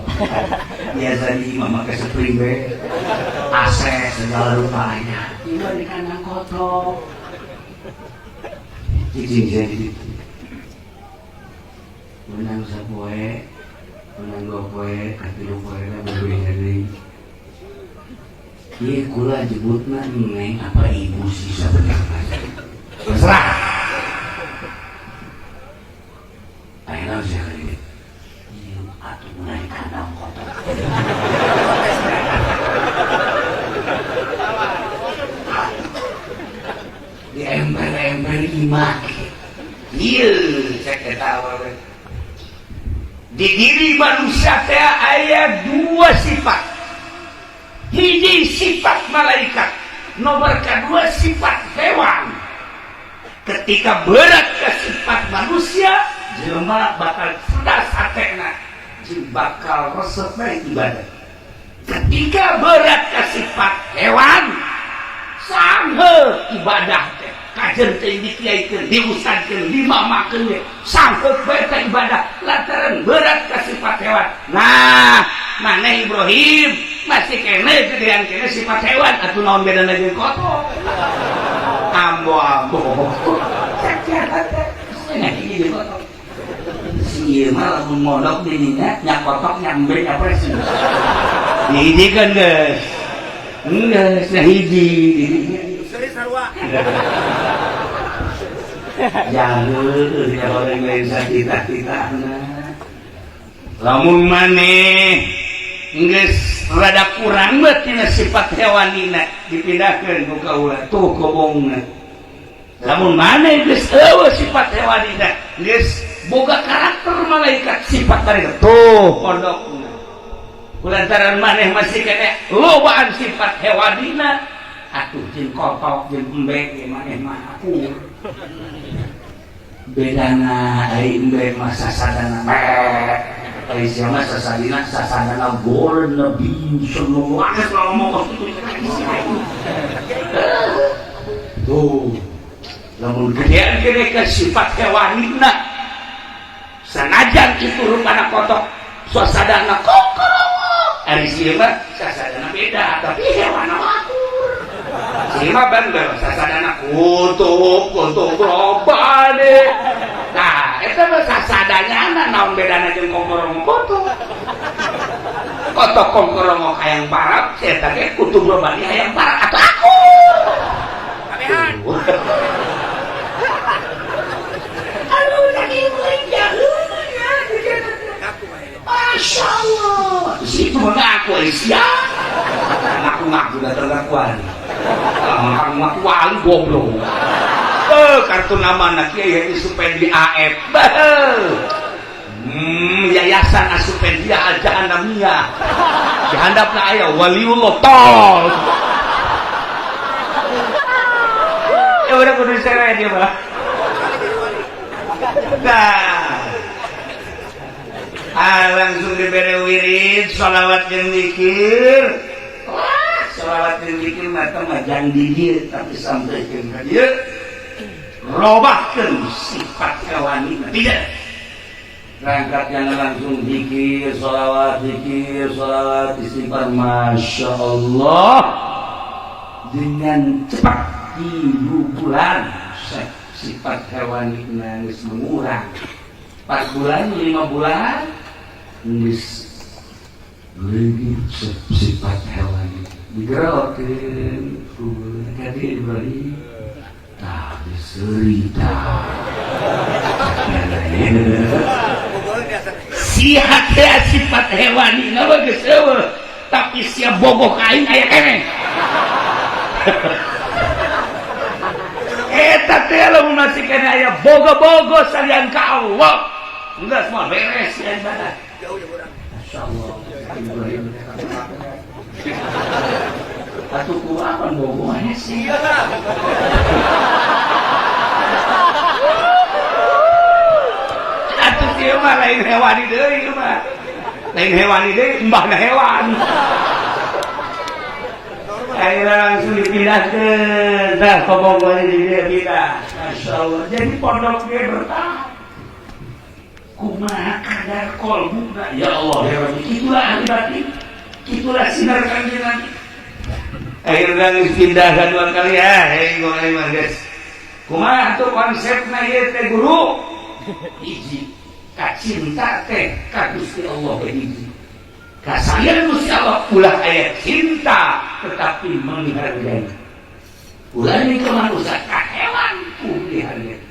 Biasa di imam make spring we. AC segala rupanya. Ieu di kandang kotor. Cicing saya di ditu. Menang sapoe, menang dua poe, katilu poe lah berbeda deui. Iya kula jebutna neng apa ibu sih sebenarnya. Terserah. Ayo sih kali ini. Iya atuh mulai kandang kotor. Di emper-emper imah. Iya cek eta awewe. Di diri manusia teh aya dua sifat. Hiji sifat malaikat, nomor kedua sifat hewan. Ketika berat ke sifat manusia, jelema bakal cerdas hatena, jeung bakal resep bae ibadah. Ketika berat ke sifat hewan, sanghe ibadah teh kajen teh dikiaikeun, diustadkeun, dimamakeun ge, sanghe bae teh ibadah lantaran berat ke sifat hewan. Nah, maneh Ibrahim masih kene gedean kene sifat hewan atuh naon bedana jeung kotor. Ambo-ambo. Si ieu mah lamun mondok di dinya nya kotok nya embe nya presi. Dihijikeun geus. Geus nya hiji di dinya. Seri sarua. Jangan ya orang lain cita-citana. Lamun maneh geus rada kurang banget tina sifat hewanina dipindahkeun ku kaula tuh kobongna. Lamun maneh geus eueuh sifat hewanina geus boga karakter malaikat sifat mereka tuh pondokna. Kulantaran maneh masih kene lobaan sifat hewanina atuh jeung kotok jeung embe ge maneh mah akur. Bedana ari embe mah sasadana meh. Ari sia mah sasadina sasadana gol Nabi sallallahu alaihi wasallam. Tuh. Lamun gedean gede ke sifat hewanina. Sanajan itu rupana kotok, suasadana kokorongok. Ari sia mah sasadana beda, tapi hewan mah akur. Sia mah bener sasadana kutuk, kutuk robane. Nah, eta mah sasadanya naon bedana jeung kongkorongok kotok. Kotok kongkorongok hayang parab, eta ge kutub robani hayang parab atuh akur. Kabehan. Aduh, lagi euy jauh ya. Masya Allah. Situ mengaku sia. Ngaku-ngaku datang ngaku wali. Ngaku wali goblok. Kartu nama anak kiai Supendi AF. Yayasan Asupendia Al Jahannamiyah. Dihandapna aya waliullah tol. Ya udah kudu diseret dia mah. Nah. Ah, langsung diberi wirid, sholawat jeung zikir. Wah, sholawat jeung zikir mah teh mah jang di dieu tapi sampeukeun ka dieu. Robahkeun sifat hewanina. Tidak. Berangkat jangan langsung zikir, sholawat, zikir, sholawat, istighfar. Masya Allah. Dengan cepat 3 bulan sifat hewani geus mengurang. 4 bulan, 5 bulan geus Leungit sifat hewan digerokeun ku jadi Ibrahim tah seuri tah. Sia teh sifat hewani na mah geus eueuh, tapi sia bogoh ka aing aya keneh. Eta teh lamun masih keneh aya bogo-bogo salian ka Allah. Enggak semua beres ya ibadah. Masyaallah. Ibrahim. Atuh ku apa bogohnya sih? Atuh ieu mah lain hewani deui ieu mah. Lain hewani deui, mbahna hewan. Akhirnya langsung dipindahkeun. Tah kobogohnya jadi dia pindah. Masyaallah. Jadi pondok dia bertahan. Kumaha kadar kolbuna ya Allah ya Rabbi. Itulah ahli batin. Itulah sinar Kanjeng Nabi. Akhirnya geus pindah ka dua kali ya. Hei gua kali mah geus. Kumaha tuh konsepna ieu teh guru? Hiji kacinta teh ka Gusti Allah hiji. Kasayang Gusti Allah ulah aya cinta tetapi menghargai. Ulah ni ke manusia ka hewan ku dihargai.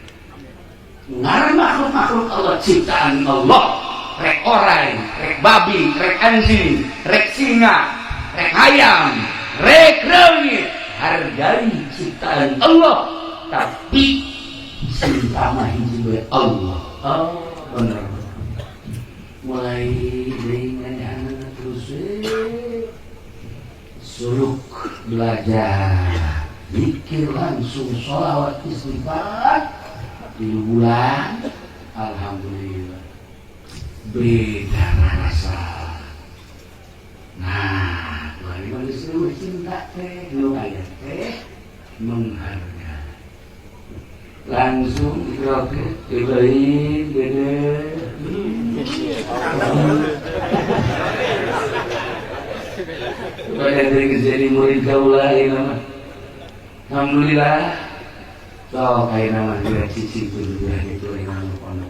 Ngaran makhluk-makhluk Allah ciptaan Allah, rek orai, rek babi, rek anjing, rek singa, rek ayam, rek reungit, hargai ciptaan Allah, tapi cinta mah hiji we Allah. Oh, bener. Mulai deui ngajahanna terus suluk belajar, zikir langsung sholawat istighfar 3 bulan, alhamdulillah beda rasa. Nah, dua disuruh cinta teh, lu aya teh menghargai. Langsung diroke, diberi gede. Banyak dari jadi murid kaula ieu mah. Alhamdulillah. So, kayak nama dia cici juga itu yang pondok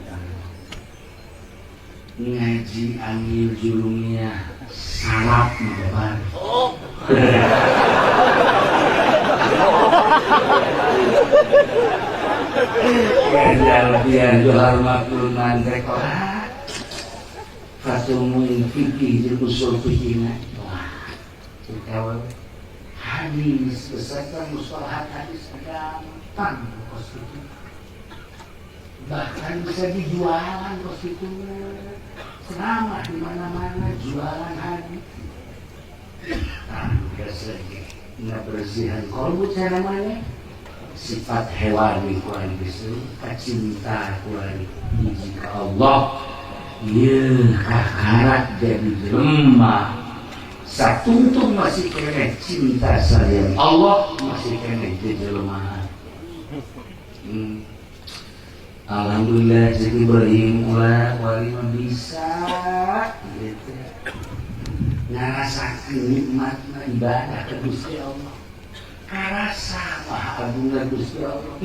ngaji angil julungnya salap mendebar. Biar biar johar makul mantrek lah. Fatumuin fikih jeung usul fikihna. Wah, cerita hadis beserta mustalahat hadis gampang kos itu. Bahkan bisa dijualan kos itu. Selama di mana-mana jualan hadis. Nah, biasa ngebersihan kolbu cara mana? Sifat hewani kuari bisa, kacinta kuari hiji ka Allah. Ieu kakarak jadi jelema. Satungtung masih keneh cinta sayang Allah, masih keneh jelema. Alhamdulillah jadi Ibrahim ulah wali mah bisa gitu. Ngarasakeun nikmatna ibadah ka Gusti Allah. Karasa maha agungna Gusti Allah.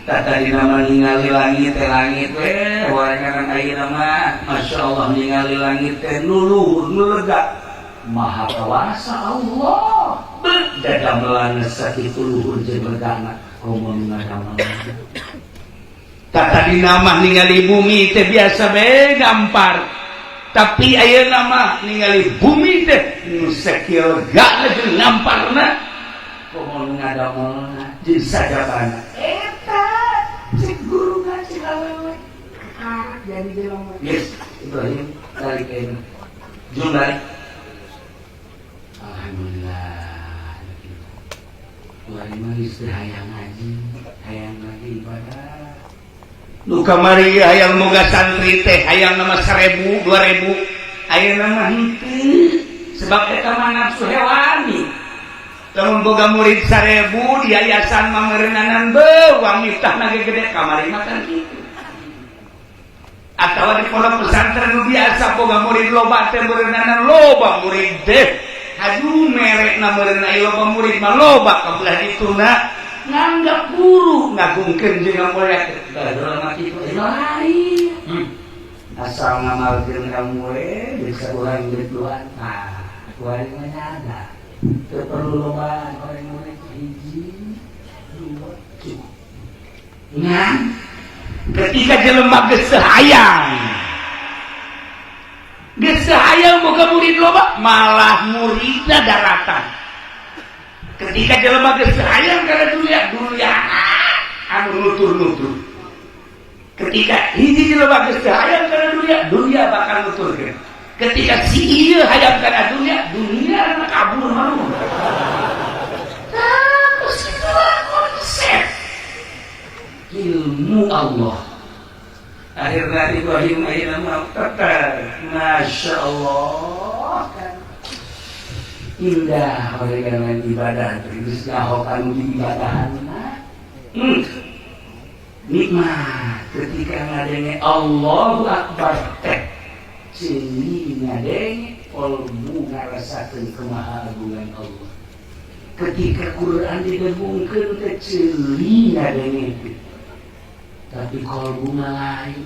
Tadi nama ningali langit teh langit we warangan ayeuna mah masyaallah ningali langit teh nu luhur nu lega. Maha kawasa Allah. Dadamelan sakitu luhur jeung legana komo nu ngadamel. Tadi nama ningali bumi teh biasa be gampar. Tapi ayeuna mah ningali bumi teh nu sakieu lega jeung ngamparna komo nu ngadamelna jeung sajabana. Eta cek guru ngaji awewe kakarak jadi jelema. Yes, Ibrahim balik ayeuna. Jung balik. Alhamdulillah. Wah, mah geus hayang ngaji, hayang lagi ibadah. Nu kamari hayang moga santri teh hayang nama 1000, 2000, ayeuna mah henteu. Sebab eta mah nafsu hewani. Lamun boga murid 1000 di yayasan mah meureunnanan beuh uang miftahna ge gede kamari mah kan kitu. Atawa di pondok pesantren nu biasa boga murid loba teh meureunnanan loba murid teh. Aduh merekna meureunna loba murid mah loba kabelah dituna nganggap guru ngagungkeun jeung ngamuliakeun. Baheula mah kitu lain. Asal ngamalkeun ilmu we bisa urang duit. Nah, kuari mah ada. Teu perlu loba orang murid, hiji dua cukup. Nah, ketika jelema geus hayang, geus hayang boga murid loba, malah muridna daratan. Ketika jelema geus hayang kana dunia, dunia anu nutur-nutur. Ketika hiji jelema geus hayang kana dunia, dunia bakal nuturkeun. Ketika si ieu hayang kana dunia, dunia anu kabur malu. Nah, itulah konsep ilmu Allah. Akhirnya Ibrahim akhirnya mau tetap, Masya Allah kan indah oleh karena ibadah terus nyaho kanu di ibadahan nikmat ketika ngadenge Allahu Akbar teh ceuli ngadenge kolbu ngarasakeun kemahagungan Allah. Ketika Quran didengungkeun teh ceuli ngadenge, tapi kolbu lain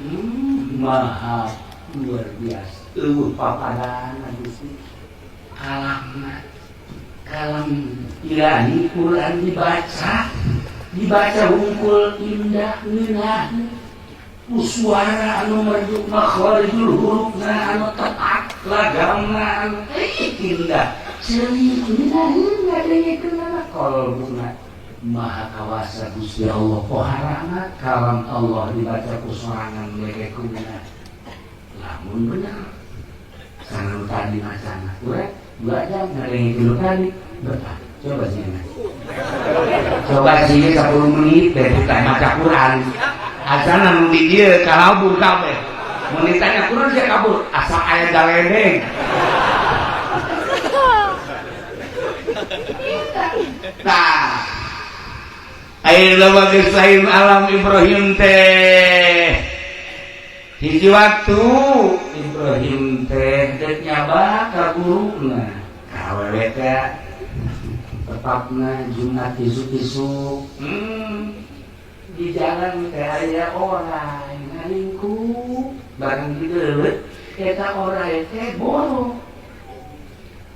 maha luar biasa, eueuh papadan. Gusti kalamna kalam ilahi. Quran dibaca, dibaca hungkul indah, ngeunah ku suara anu merdu, makharijul hurufna anu tepat, lagamna anu indah, ceuli ngeunah ngadengekeun kolbuna maha kawasa. Gusti Allah poharana kalam Allah dibaca ku sorangan mereka kumaha lamun bener sangat tadi macana kurang 2 jam ngadengekeun nu tadi betah. Coba sih, coba sih 10 menit dari kita maca Quran, asana nu di dieu kalabur kabeh. Mun ditanya Quran dia kabur, asa aya galedeng. Nah, ayeuna geus lain alam Ibrahim teh. Hiji waktu Ibrahim teh dek nyaba ka guruna ka awewe teh, tepatna Jumat isuk-isuk. Di jalan teh aya orang ngalingkuk bareng digeuleuh eta orai teh borok,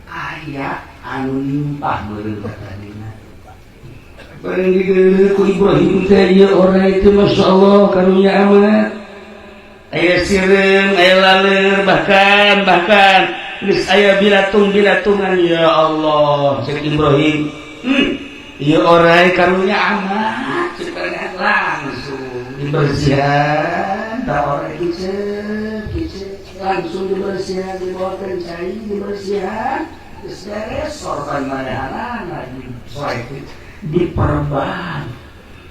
aya anu nimpah meureun katadina. Bareng digeuleuh ku Ibrahim teh, ieu orai teh Masya Allah karunya amat, aya sireum, aya laleur, bahkan bahkan geus aya bilatung bilatungan. Ya Allah, cek Ibrahim, ieu orai karunya amat. Cek langsung dibersihan da orai, kice kice langsung dibersihan, dibawa ke cai, dibersihan, geus beres, sorban manehanana diperban.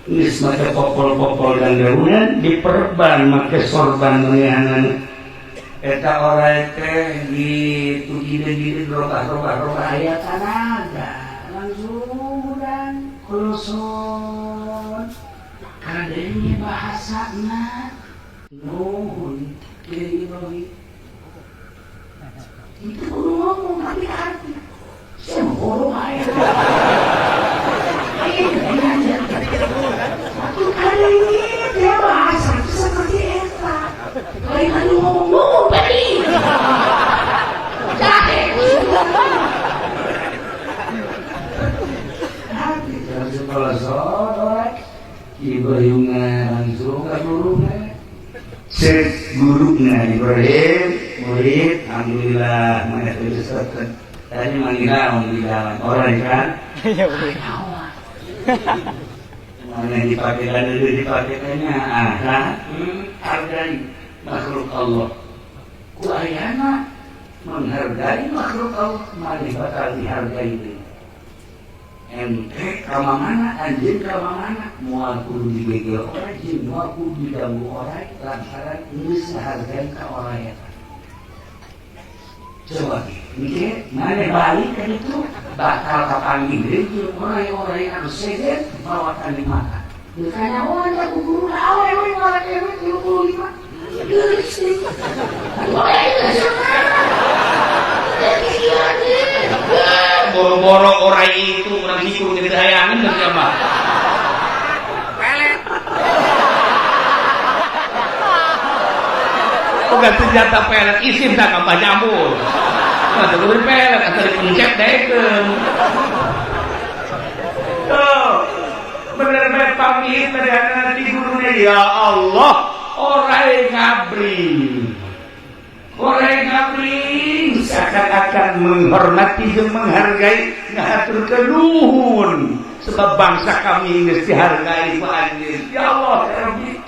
Geus make popol-popol dan daunan, diperban make sorban manehanana. Eta orai teh gitu gede-gede, robah-robah robah, aya tanaga, langsung dan kolosot kadenge bahasana, nuhun kieu. Ibrahim itu kudu ngomong tapi arti saya bodoh aya. Tapi dia bahasa seperti eta lain anu ngomong ngomong tadi. Jahe. Langsung kolosot orai Ibrahim langsung ke guruna. Cek guruna Ibrahim, murid, alhamdulillah mana tadi manggil naon di jalan orang kan? Mana dipakai kan dulu dipakai ah kan? Hargai makhluk Allah. Ku ayana menghargai makhluk Allah, mana bakal dihargai deui. Ente kama mana, anjeun kama mana, moal kudu digegel orang jeung moal kudu diganggu orang lantaran geus ngahargai ka orang eta. Coba engke mana balik ka ditu bakal kapanggih deui jeung orai-orai anu sejen mawakan dimakan. Teu kanyahoan ku guru awewe malah ewe 35. Geus deui. Boro-boro orang itu orang itu jadi hayangan dan siapa? Pelet. Boga senjata pelet isin tak ka jambul. Mah teu kudu pelet atuh dipencet daekeun. Tuh. Bener bae pamit mereka di gurune ya Allah, orai ngabri. Orai ngabri seakan-akan menghormati dan menghargai ngahaturkeun nuhun sebab bangsa kami geus dihargai ku anjeun. Ya Allah, ya Rabbi.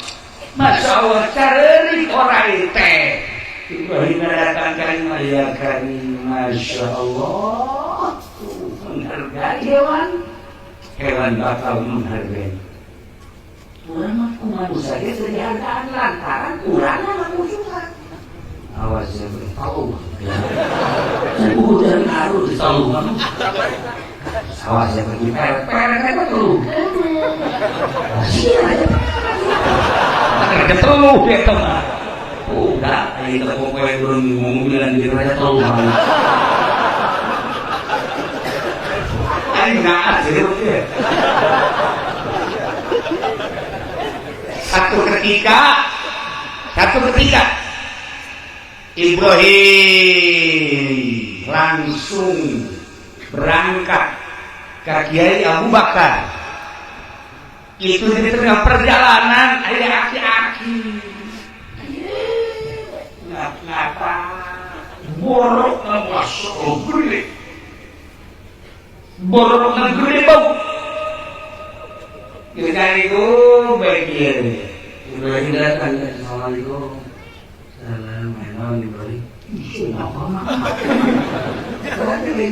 Masya Allah, careurik orai teh. Ibrahim datang ka ya karim, Masya Allah. Tuh, menghargai hewan. Hewan bakal menghargai. Urang mah ku manusia ge teu dihargaan lantaran urang ngamusuhan. Awas ya tahu. Udah ngaruh di tahu. Awas ya pergi peret eta tuh. Sia aja. Ada teluh eta mah. Udah, ayo kita pokoe urang ngomong di raja teluh. Aing naas ya. Satu ketika Ibrahim langsung berangkat ke Kiai Abu Bakar. Itu di tengah perjalanan ada aki-aki. Ngapa? Borok masuk gede. Borok gede bau. Kita itu baik ya. Ibrahim datang, assalamualaikum. Salam, memang Ibrahim. Apa mah?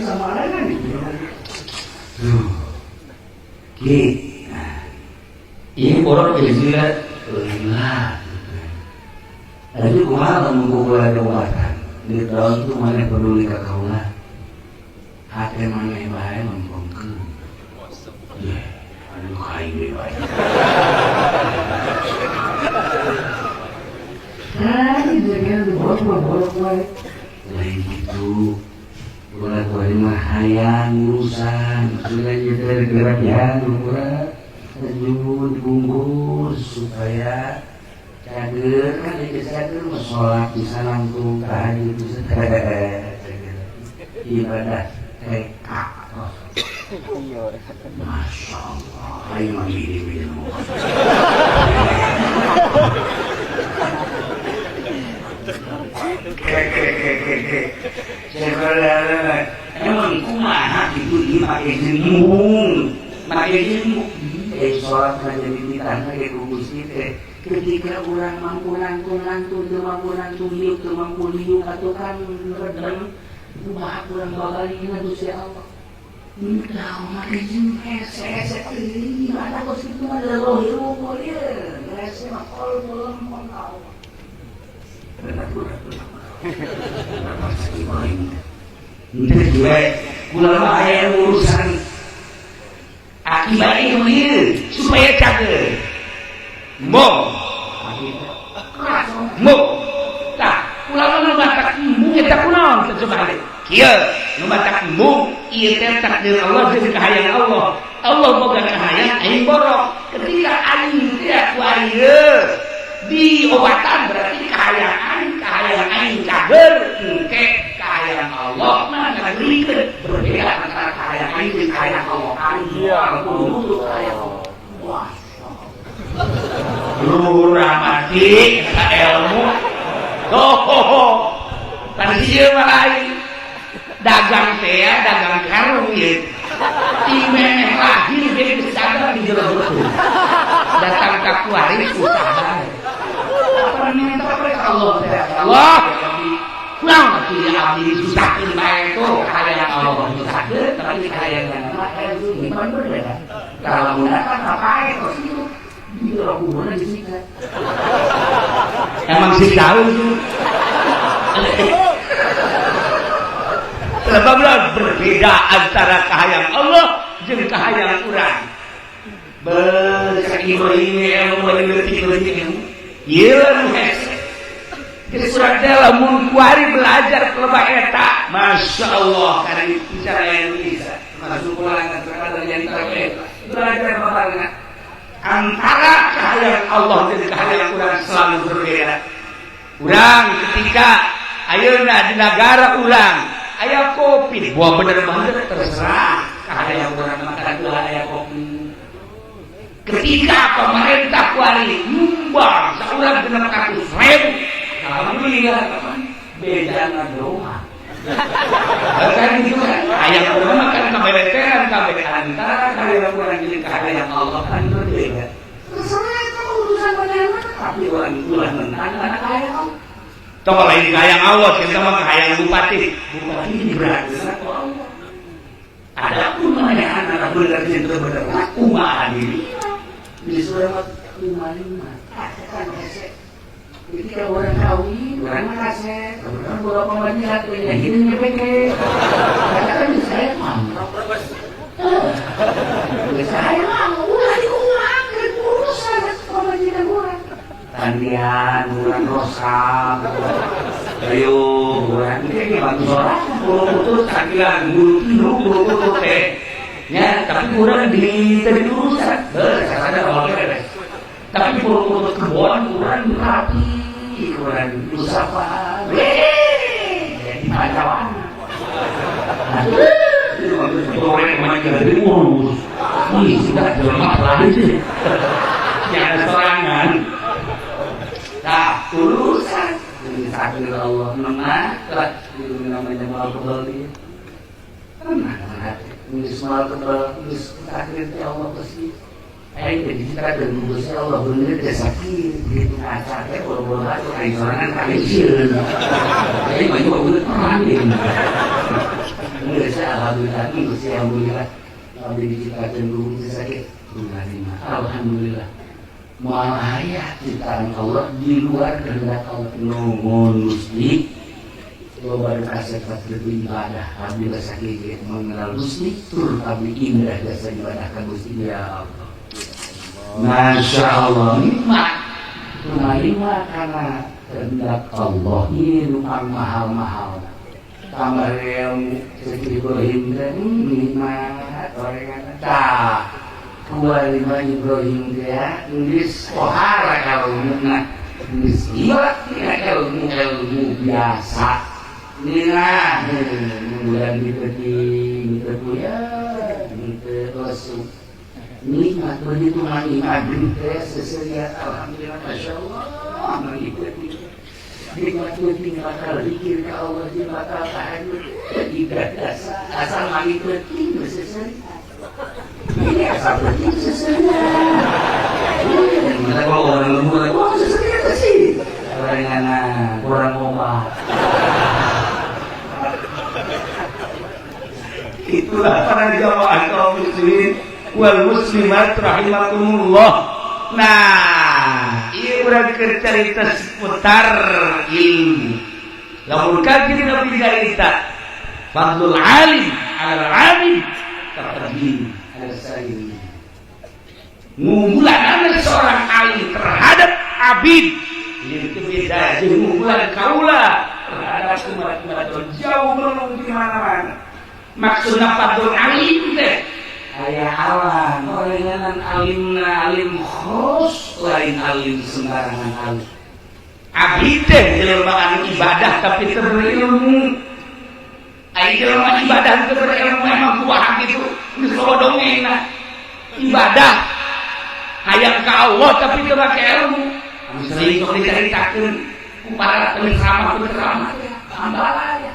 Sama lagi. Ki, ini borok jadi silat. Lah. Tapi kumaha lamun kula diobatan? Di tahun itu mana peduli ka kaula? Hate maneh bae lempengkeun. Ye, aduh kain deui bae. Nah, ini borok wae. Lain gitu. Ulah kuari mah hayang urusan, sudah jadi gerakan ulah terjun bungkus supaya cager kan itu cager mah sholat bisa langsung tahajud bisa ibadah TK. Masya Allah, ayo mah gini gini. Emang kumaha gitu ieu make jenggung. Make jenggung. Sholat mah jadi ditanya ke Gusti teh. Ketika urang mampu nangtung-nangtung, teu mampu nangtung hiup, teu mampu liuk atuh kan redem. Kumaha urang babalina Gusti Allah. Entah make jenggung hese-hese teuing ibadah kos kitu mah leuwih hirup ieu. Hese mah kolbu lempeng ka Allah. Kula aya urusan akibat ieu supaya cager. Mo. Mo. Tah, kula mah batak embung eta kunaon teh coba. Kieu, nu batak embung ieu teh takdir Allah jeung kahayang Allah. Allah boga kahayang aing borok. Ketika aing teh ku ieu diobatan berarti kahayang aing cager engke kahayang Allah mah ngageurikeun berbeda antara kahayang aing jeung kahayang Allah. Aing moal kudu kahayang Allah. Wah. Luhur mati eta ilmu. Tuh. Tadi ieu mah lain. Dagang teh dagang karung ieu. Ti memeh lahir ge geus dagang di jero beuteung. Datang ka kuari usaha. Minta kepada Allah, Allah kurang tapi abdi susahkeun bae tuh kahayang Allah susahkeun tapi kahayang mah itu gimana berbeda. Kalau datang apa itu di kuburan disikat. Emang sih tahu tuh. Sebab berbeda antara kahayang Allah jeung kahayang urang. Bersaking ini ilmu leutik-leutik ilmu. Ieu nu hese. Geus urang teh lamun kuari belajar kelebah eta, Masya Allah kana bicara yang bisa. Masuk pulang terkadang yang terbaik. Belajar babarengan. Antara kahayang Allah dan kahayang urang selalu berbeda. Urang ketika ayeuna di negara urang aya kopi, buah bener-bener terserah kahayang urang makan ulah aya kopi. Ketika pemerintah kuari nyumbang saurang 600.000, alhamdulillah beda doa. Bahkan gitu kan, hayang urang makan kabebeteran kabeh antara kahayang urang jeung kahayang Allah kan berbeda. Terserah itu urusan manehna, tapi orang ulah menang karena kahayang Allah. Tong lain kahayang Allah, kita mah kahayang bupati. Bupati diberatkeun ku Allah. Adapun manehna bener jeung teu bener, kumaha diri. Di surah 55 kan hese. Ketika orang kawin, orang kasep, orang boga pamajikan, ya gini nyepeke. Katakan saya mah. Saya mah ulah dikumahakeun urusan pamajikan urang. Tandian, urang rosak. Ayo, urang teh bantu sorangan, buru putus sakilan buru tilu buru putus teh. Ya, tapi urang di teu diurusan. Heuh, sarana awal beres. Tapi buru putus kebon urang rapi, urang usapan. Jadi pacawan. Goreng macam jadi urus. Wih, sudah jelema lagi. Jangan sorangan. Nah, urusan. Jadi takdir Allah menang, lah itu namanya mal kebal dia. Tenang hati. Geus mal kebal, geus takdir teh Allah pasti. Aing teh diciptakeun ku Gusti Allah bener teh sakit, gitu ngaca teh boro-boro atuh aing sorangan kalisieun. Jadi mah juga bener perang deui. Geus alhamdulillah, Gusti alhamdulillah. Abdi diciptakeun ku Gusti sakit. Alhamdulillah. Moal aya ciptaan Allah di luar kehendak Allah. Nuhun Gusti. Loba nu kasep ibadah abdi sakit mengenal Gusti tur abdi indah jasa ibadah ka Gusti ya Allah. Masya Allah nikmat. Lima karena kehendak Allah ini numpang mahal-mahal. Tambah ilmu seperti Ibrahim dan nikmat gorengan. Tah, dua lima Ibrahim dia geus pohara ilmu geus gila ilmu ilmu biasa. Nina bulan di penting teu ya teu lesu. Nikmat begitu nikmat teh seseria alhamdulillah masyaallah nikmat. Nikmat penting bakal zikir ka Allah jeung bakal tahajud ibadah asal mangi penting seseria. Ini asal penting seseria. Kalau orang lembur, wah seseria sih. Gorengan kurang obat. Itulah para jamaah kaum muslimin wal muslimat rahimakumullah. Nah, ieu urang keur carita seputar ilmu. Lamun kanjeng Nabi carita fadlul alim alal alim taqdim ala sayyid. Ngunggulan seorang alim terhadap abid itu beda jeung ngunggulan kaula terhadap umat-umat jauh belum di mana-mana. Maksudna fadlul alim teh aya alam gorenganan alimna alim khos lain alim sembarangan alim. Abdi teh jelema anu ibadah tapi teu berilmu. Ai jelema ibadah teu berilmu emang kumaha kitu geus loba dongengna. Ibadah hayang ka Allah tapi teu make ilmu. Anu sering sok dicaritakeun ku para penceramah-penceramah teh ambalaya.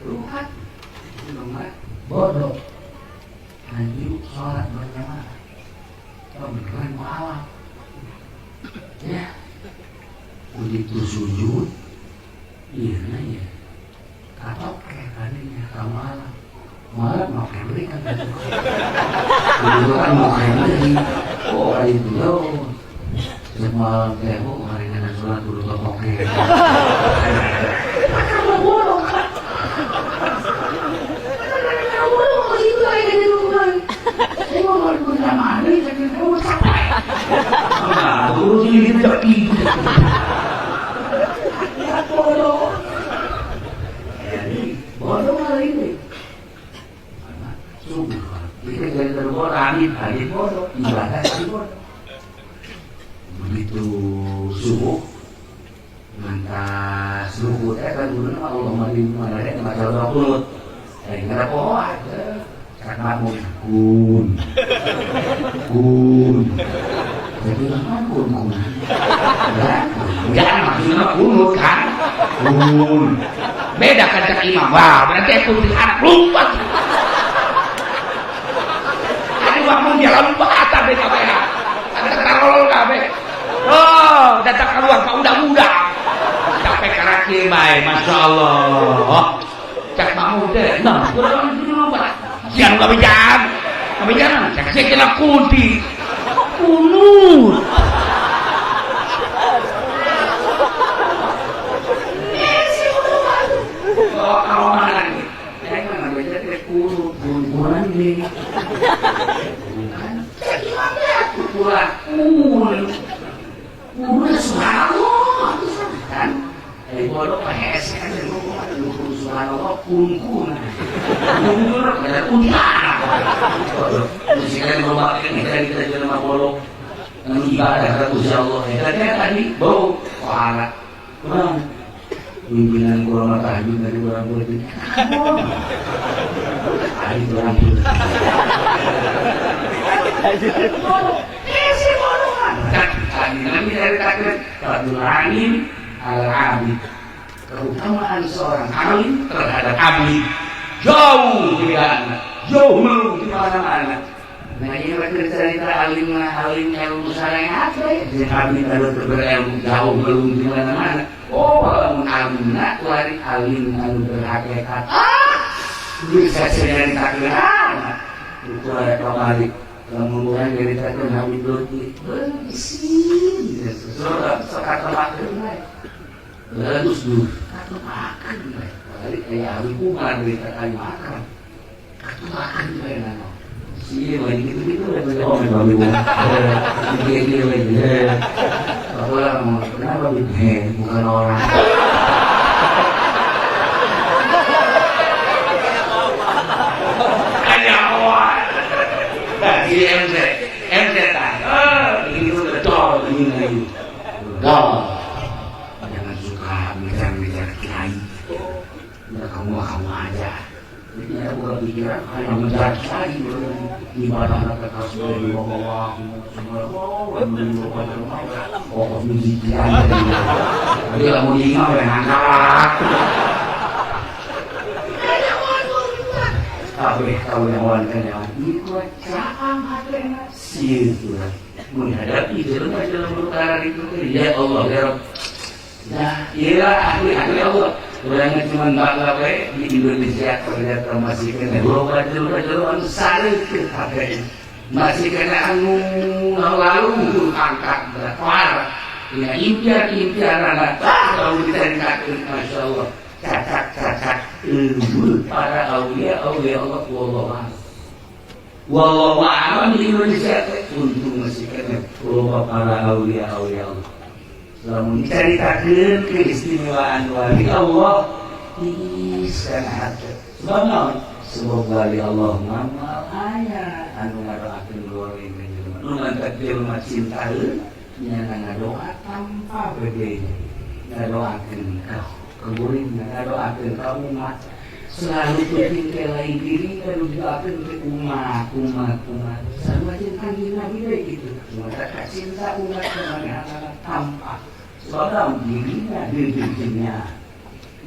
Ruhat bodoh. Lanjut sholat berjamaah. Beneran mualaf. Ya. Begitu sujud, iya ya. Katok kayak kamu alam. Mualaf mau keberi kan. Dulu kan mau keberi. Oh hari itu yo. Semua teh oh hari ini sholat dulu toke. Kamu bodoh kan. Bodoh. Bodoh kali ini. Sungguh. Kita jadi terbodoh, amin bodoh, ibadah jadi bodoh. Begitu subuh, Tas ruku teh kan guruna mah Allahumma mana teh maca doa kunut. Aing ngara poho cak makmum kun. Kun. Jadi mah kun kun. Jangan maksudna kunut kan. Kun. Beda kan cak imam. Wah, berarti kun anak lompat. Aduh makmum dia lompat kabeh kabeh. Ada tarolol kabeh. Oh, datang keluar pak udah-udah. Capek karaki bae, Masya Allah. Cak makmum teh. Nah, kurang lompat. Sian kabejaan. Kabejaan cak saya kena kunti. Kunut. Oh, kalau mana nih? Saya kan baca teh kunut, kunut nih. Kan kurang kun. Kunut subhanallah kan? Bodoh PS kan subhanallah kun kun. Kun ada kuntilanak. Musikan loba kita jelema bolok. Anu ibadah ka Gusti Allah. Eta teh tadi bau pahala. Kurang pimpinan kurang tahajud dari orang politik. Ari orang politik. Si bodohan. Tadi Nabi ceritakeun fadlul alim al abid. Keutamaan seorang alim terhadap abid jauh bedana, jauh melung di mana-mana. Nah, ini lagi cerita alim alim ilmu syariat we. Jeung abid anu teu berilmu jauh melung di mana-mana. Oh, lamun alimna lari alim anu berhakikat. Ah, bisa ceritakeun. Ukuran kamari lamun urang nyaritakeun Habib Lutfi, beusin. Sok katemakeun we. Bagus dulu, katemakeun we. Balik aya Habib Umar nyaritakeun makan. Katemakeun we nano. Iya, lagi gitu-gitu oh, memang Habib Umar. Gini lagi. Bapak mau kenapa Habib? Bukan orang. Di MC, MC tak, ini betul, ini lagi. Jangan suka bicara-bicara kiai. Udah kamu aja. Jadi ya bukan pikiran hanya mencari kiai. Ibadah mereka harus di bawah, semua, musik kiai. Jadi kalau mau diingat, ya ngangkat. Kabeh kawan kanyawan ieu caang hatena sieun menghadapi jelema-jelema perkara itu ya Allah ya Rabb. Nah, ieu ahli-ahli Allah. Urang cuma bangga we di Indonesia ternyata masih kena loba jelema-jelema anu sareukeun hatena. Masih kena anu lalu angkat berkuar. Ya impian-impian anak kalau diceritakeun masyaallah. Cacak-cacak ilmu para aulia aulia Allah wallahu a'lam. Wallahu a'lam di Indonesia teh untung masih kena loba para aulia aulia Allah. Lamun dicaritakeun keistimewaan wali Allah tiis kana hate. Sebab naon? Sebab wali Allah mah moal aya anu ngadoakeun goreng ka jelema. Nu mantap jelema cintaeun nya ngadoa tanpa bedenya. Ngadoakeun ka keburin, ngadoakeun ka umat. Selalu penting teh lain diri kan doakeun teh umat, umat, umat. Sarua jeung Kanjeng Nabi we kitu. Maka cinta umat ka tanpa sebab dirinya dirinya.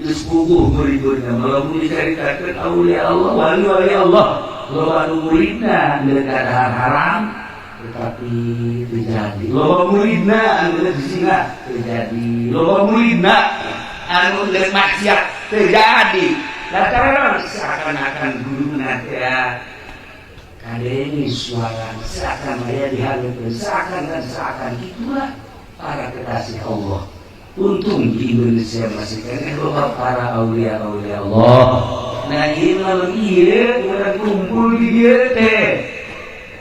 Geus puguh murid-muridna lamun dicaritakeun aulia Allah, wali-wali Allah, loba nu muridna geus kadahar haram tetapi terjadi. Loba muridna anu geus zina terjadi. Loba muridna anu geus maksiat terjadi. Lantaran seakan-akan guruna teh kadenge suara seakan aya di hareupeun seakan dan seakan itulah para kekasih Allah. Untung di Indonesia masih keneh loba para aulia-aulia Allah. Nah ieu malam ieu urang kumpul di dieu teh.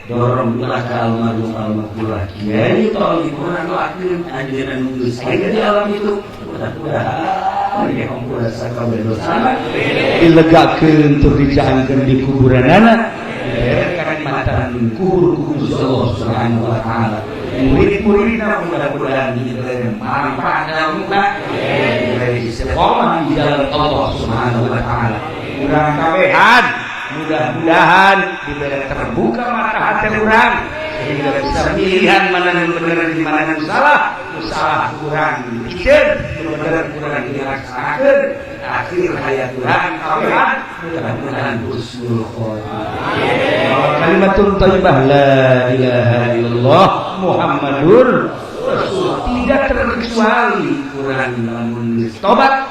Dorong ulah ka almarhum almarhum kiai tolong urang doakeun anjeunna nu geus aya di alam itu. Mudah-mudahan ya ampun sakabeh dosana dilegakeun tur dicaangkeun di kuburanana diberekan matan kubur ku Gusti Allah Subhanahu wa taala. Murid-muridna mudah-mudahan diberi manfaat ilmuna. Istiqomah di jalan Allah Subhanahu wa taala. Urang kabehan mudah-mudahan diberi terbuka mata hati urang sehingga bisa pilihan mana yang benar di mana yang salah, nu salah kurang dipikeun, nu bener kurang dilaksanakeun. Akhir hayat urang kabehan mudah-mudahan husnul khotimah. Kalimatun thayyibah, la ilaha illallah Muhammadur Rasul, tidak terkecuali kurang lamun geus tobat,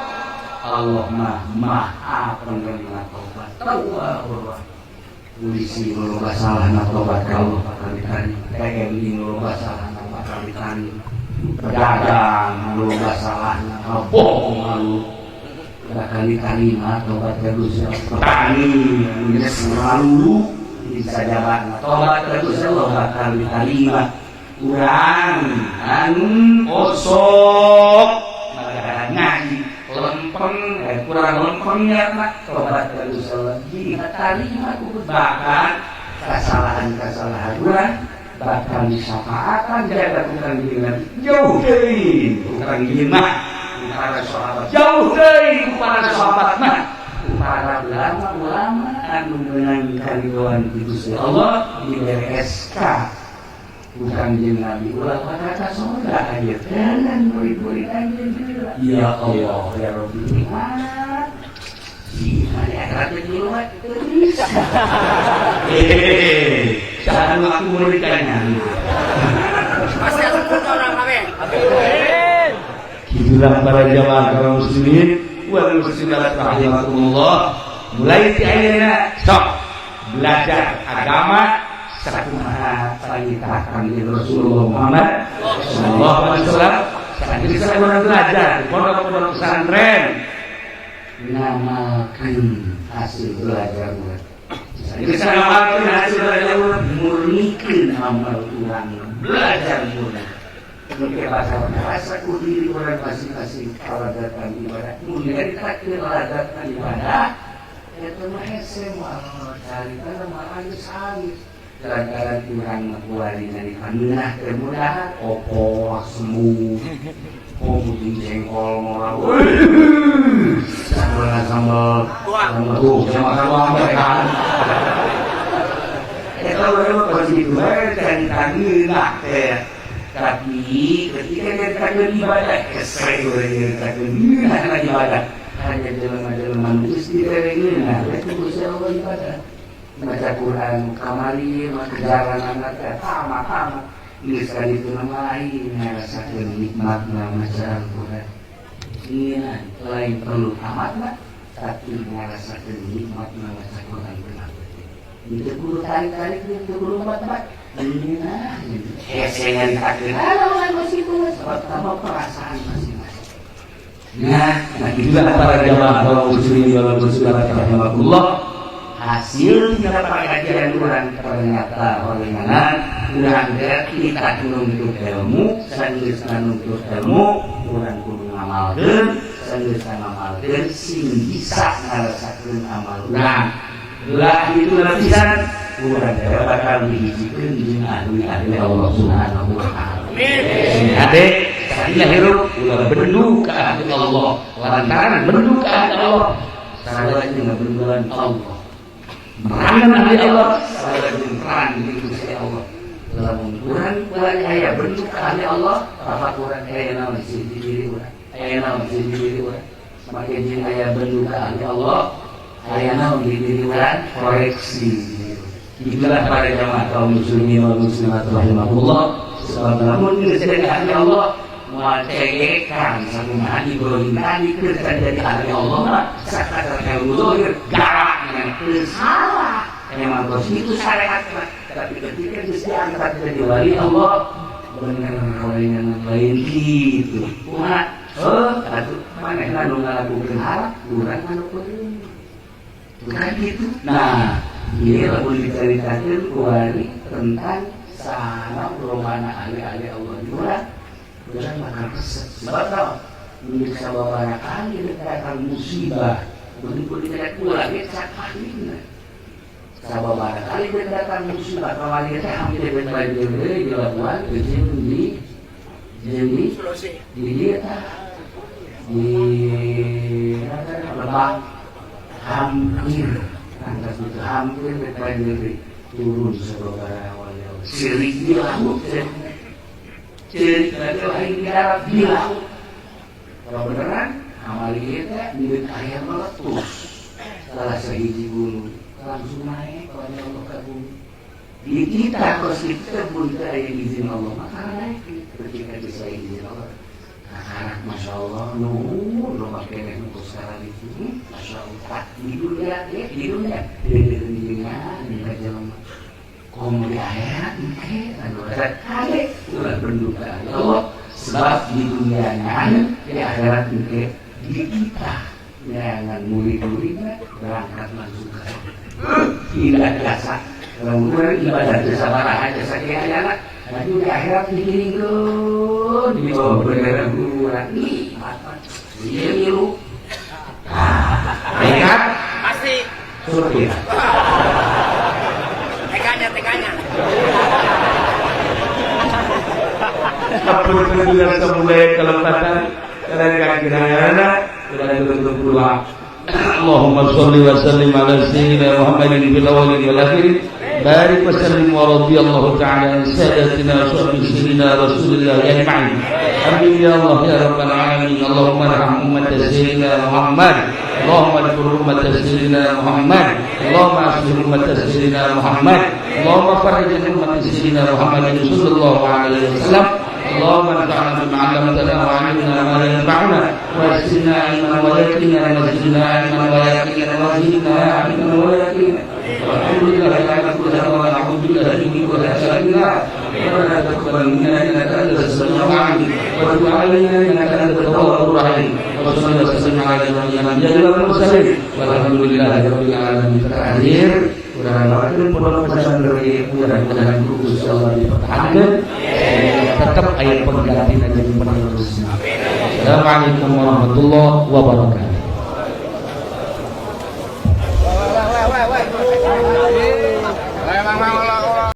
Allah mah maha penerima tobat. Tawwabur. Polisi loba salah na tobat ka Allah bakal diterima, TNI loba salah na bakal diterima, pedagang loba salah na bohong lalu bakal diterima tobat ka Gusti Allah, petani anu geus lalu bisa jabat tobat ka Gusti Allah bakal diterima. Urang anu osok ngaji lempeng, kurang lempengnya mah tobat ka Gusti Allah diterima. Bahkan kesalahan-kesalahan urang bakal disyafaatan jaga tukang gini jauh deui tukang gini mah para sahabat, jauh deui para sahabat mah, para ulama-ulama anu meunang karidoan di Gusti Allah dibere SK bukan jeung Nabi ulah kata surga aja jangan murid-murid anjeun. Ya Allah ya Rabbi, nikmat di akhirat teh luar teu bisa. Hehehe, saha nu aku murid kanya? Pasti asup orang kabeh. Itulah para jamaah kaum muslimin wal muslimat rahimakumullah. Mulai ti ayeuna sok belajar agama sakumaha perintah Kanjeng Rasulullah Muhammad sallallahu alaihi wasallam. Sageus urang belajar di pondok-pondok pesantren, ngamalkeun hasil belajar urang. Sageus ngamalkeun hasil belajar urang, murnikeun amal urang, belajar murni. Mungkin bahasa rasa ku diri orang masing-masing kaladatan ibadah. Mun nyaritakeun ladatan ibadah eta mah hese, moal carita mah alus-alus lantaran urang mah kuari dari pangeunah teh mudah opor sembuh oh jengkol moal sambal sambal sambal tuh sama sama mereka eta urang mah pasti kitu bae carita ngeunah teh. Tapi ketika nyaritakeun ibadah hese, urang nyaritakeun ngeunah ibadah hanya jelema-jelema geus dibere ngeunah we ku Gusti Allah ibadah maca Quran kamari mah kejaran anak teh tamat-tamat geus ka ditu mah lain ngarasakeun nikmatna maca Al-Quran. Ngeunah lain perlu tamat mah, tapi ngarasakeun nikmatna maca Quran. Kenapa itu kudu tarik-tarik, itu kudu tempat-tempat ngeunah hese nyaritakeun ah masih itu sebab tambah perasaan masing-masing. Nah, itulah para jamaah kaum muslimin wal muslimat rahimakumullah. Hasil tina pengajian urang ternyata bagaimana urang kita nuntut ilmu, sanggeus nuntut ilmu, urang kudu ngamalkeun, sanggeus ngamalkeun sing bisa ngarasakeun amal urang. Lah itu lapisan urang teh bakal dihijikeun jeung ahli-ahli Allah Subhanahu wa taala. Amin. Hade salila hirup ulah bendu ka ahli Allah, lantaran bendu ka ahli Allah sarua jeung benduan Allah, merangan ahli Allah sarua jeung perang jeung Gusti Allah. Lamun urang urang aya bendu ka ahli Allah, apa urang aya naon sih di diri urang, aya naon sih di diri urang? Make jeung aya bendu ka ahli Allah, aya naon di diri urang? Koreksi. Itulah para jamaah kaum muslimin wal muslimat rahimakumullah. Sebab lamun geus jadi ahli Allah moal cegekan sakumaha Ibrahim tadi keur jadi ahli Allah mah sakadar ilmu zahir galak teu salah, emang bos itu syariat mah. Tapi ketika geus diangkat jadi wali Allah bener lain lain gitu kumaha oh atuh manehna nu ngalakukeun halak urang anu bukan gitu. Nah, ini lamun diceritakeun kuari tentang sana romana ahli-ahli Allah juga urang bakal resep. Sebab naon? Bisa sababaraha kali datang musibah begitu tidak ulah ge cak ahlina. Sababaraha kali datang musibah kamari teh hampir banjir deui di Labuan jeung di Sulawesi. Di dieu tah. Di Lebak hampir angkat itu hampir depan turun sababaraha ceurik di laut, ceurik lain di darat, di laut. Kalau beneran amali kita di aya meletus salah sahiji gunung langsung naik kepada Allah ke bumi. Di kita kos kita pun aya izin Allah maka naik. Ketika bisa izin Allah karak, masya Allah, nuhun lo pakai untuk sekarang itu, masya Allah. Di dunia ya, di dunia di dunia di jalan komo di akhirat engke anu kade ulah berduka Allah, sebab di dunia di akhirat engke di kita jangan murid-muridnya berangkat langsung ke tidak biasa. Lamun ibadah jasa baraha jasa kiai anak maju di akhirat dikiringkeun di bawah bendera guru urang. Ih, apa ieu milu nekat. Pasti. Surya. Tekanya, tekanya. Apun samulai kelepatan karena sudah tutup doa. Allahumma sholli wa sallim ala sayyidina Muhammadin fil awwalin wal akhirin, barik wa sallim wa radiyallahu ta'ala an sadatina wa sayyidina Rasulillah ajma'in. Amin ya Allah ya rabbal alamin. Allahumma arham ummat sayyidina Muhammad, Allahumma ighfir ummat sayyidina Muhammad, Allahumma aslih ummat sayyidina Muhammad, Allahumma farrij ummat sayyidina Muhammad sallallahu alaihi wasallam. اللهم انفعنا بما علمتنا وعلمنا ما ينفعنا وزدنا علما ويقينا، وزدنا علما ويقينا، وزدنا علما ويقينا. والحمد لله على كل حال ونعوذ بالله من كل شر. ربنا تقبل منا انك انت السميع العليم وتب علينا انك انت التواب الرحيم. وصلى وسلم على نبينا الانبياء والمرسلين والحمد لله رب العالمين. Terakhir, mudah-mudahan pondok pesantren mudah-mudahan Gusti Allah dipertahankan, tetap aya pengganti dan penerusnya. Assalamualaikum warahmatullahi wabarakatuh. Wah, wah, wah, wah. Wah, wah, wah.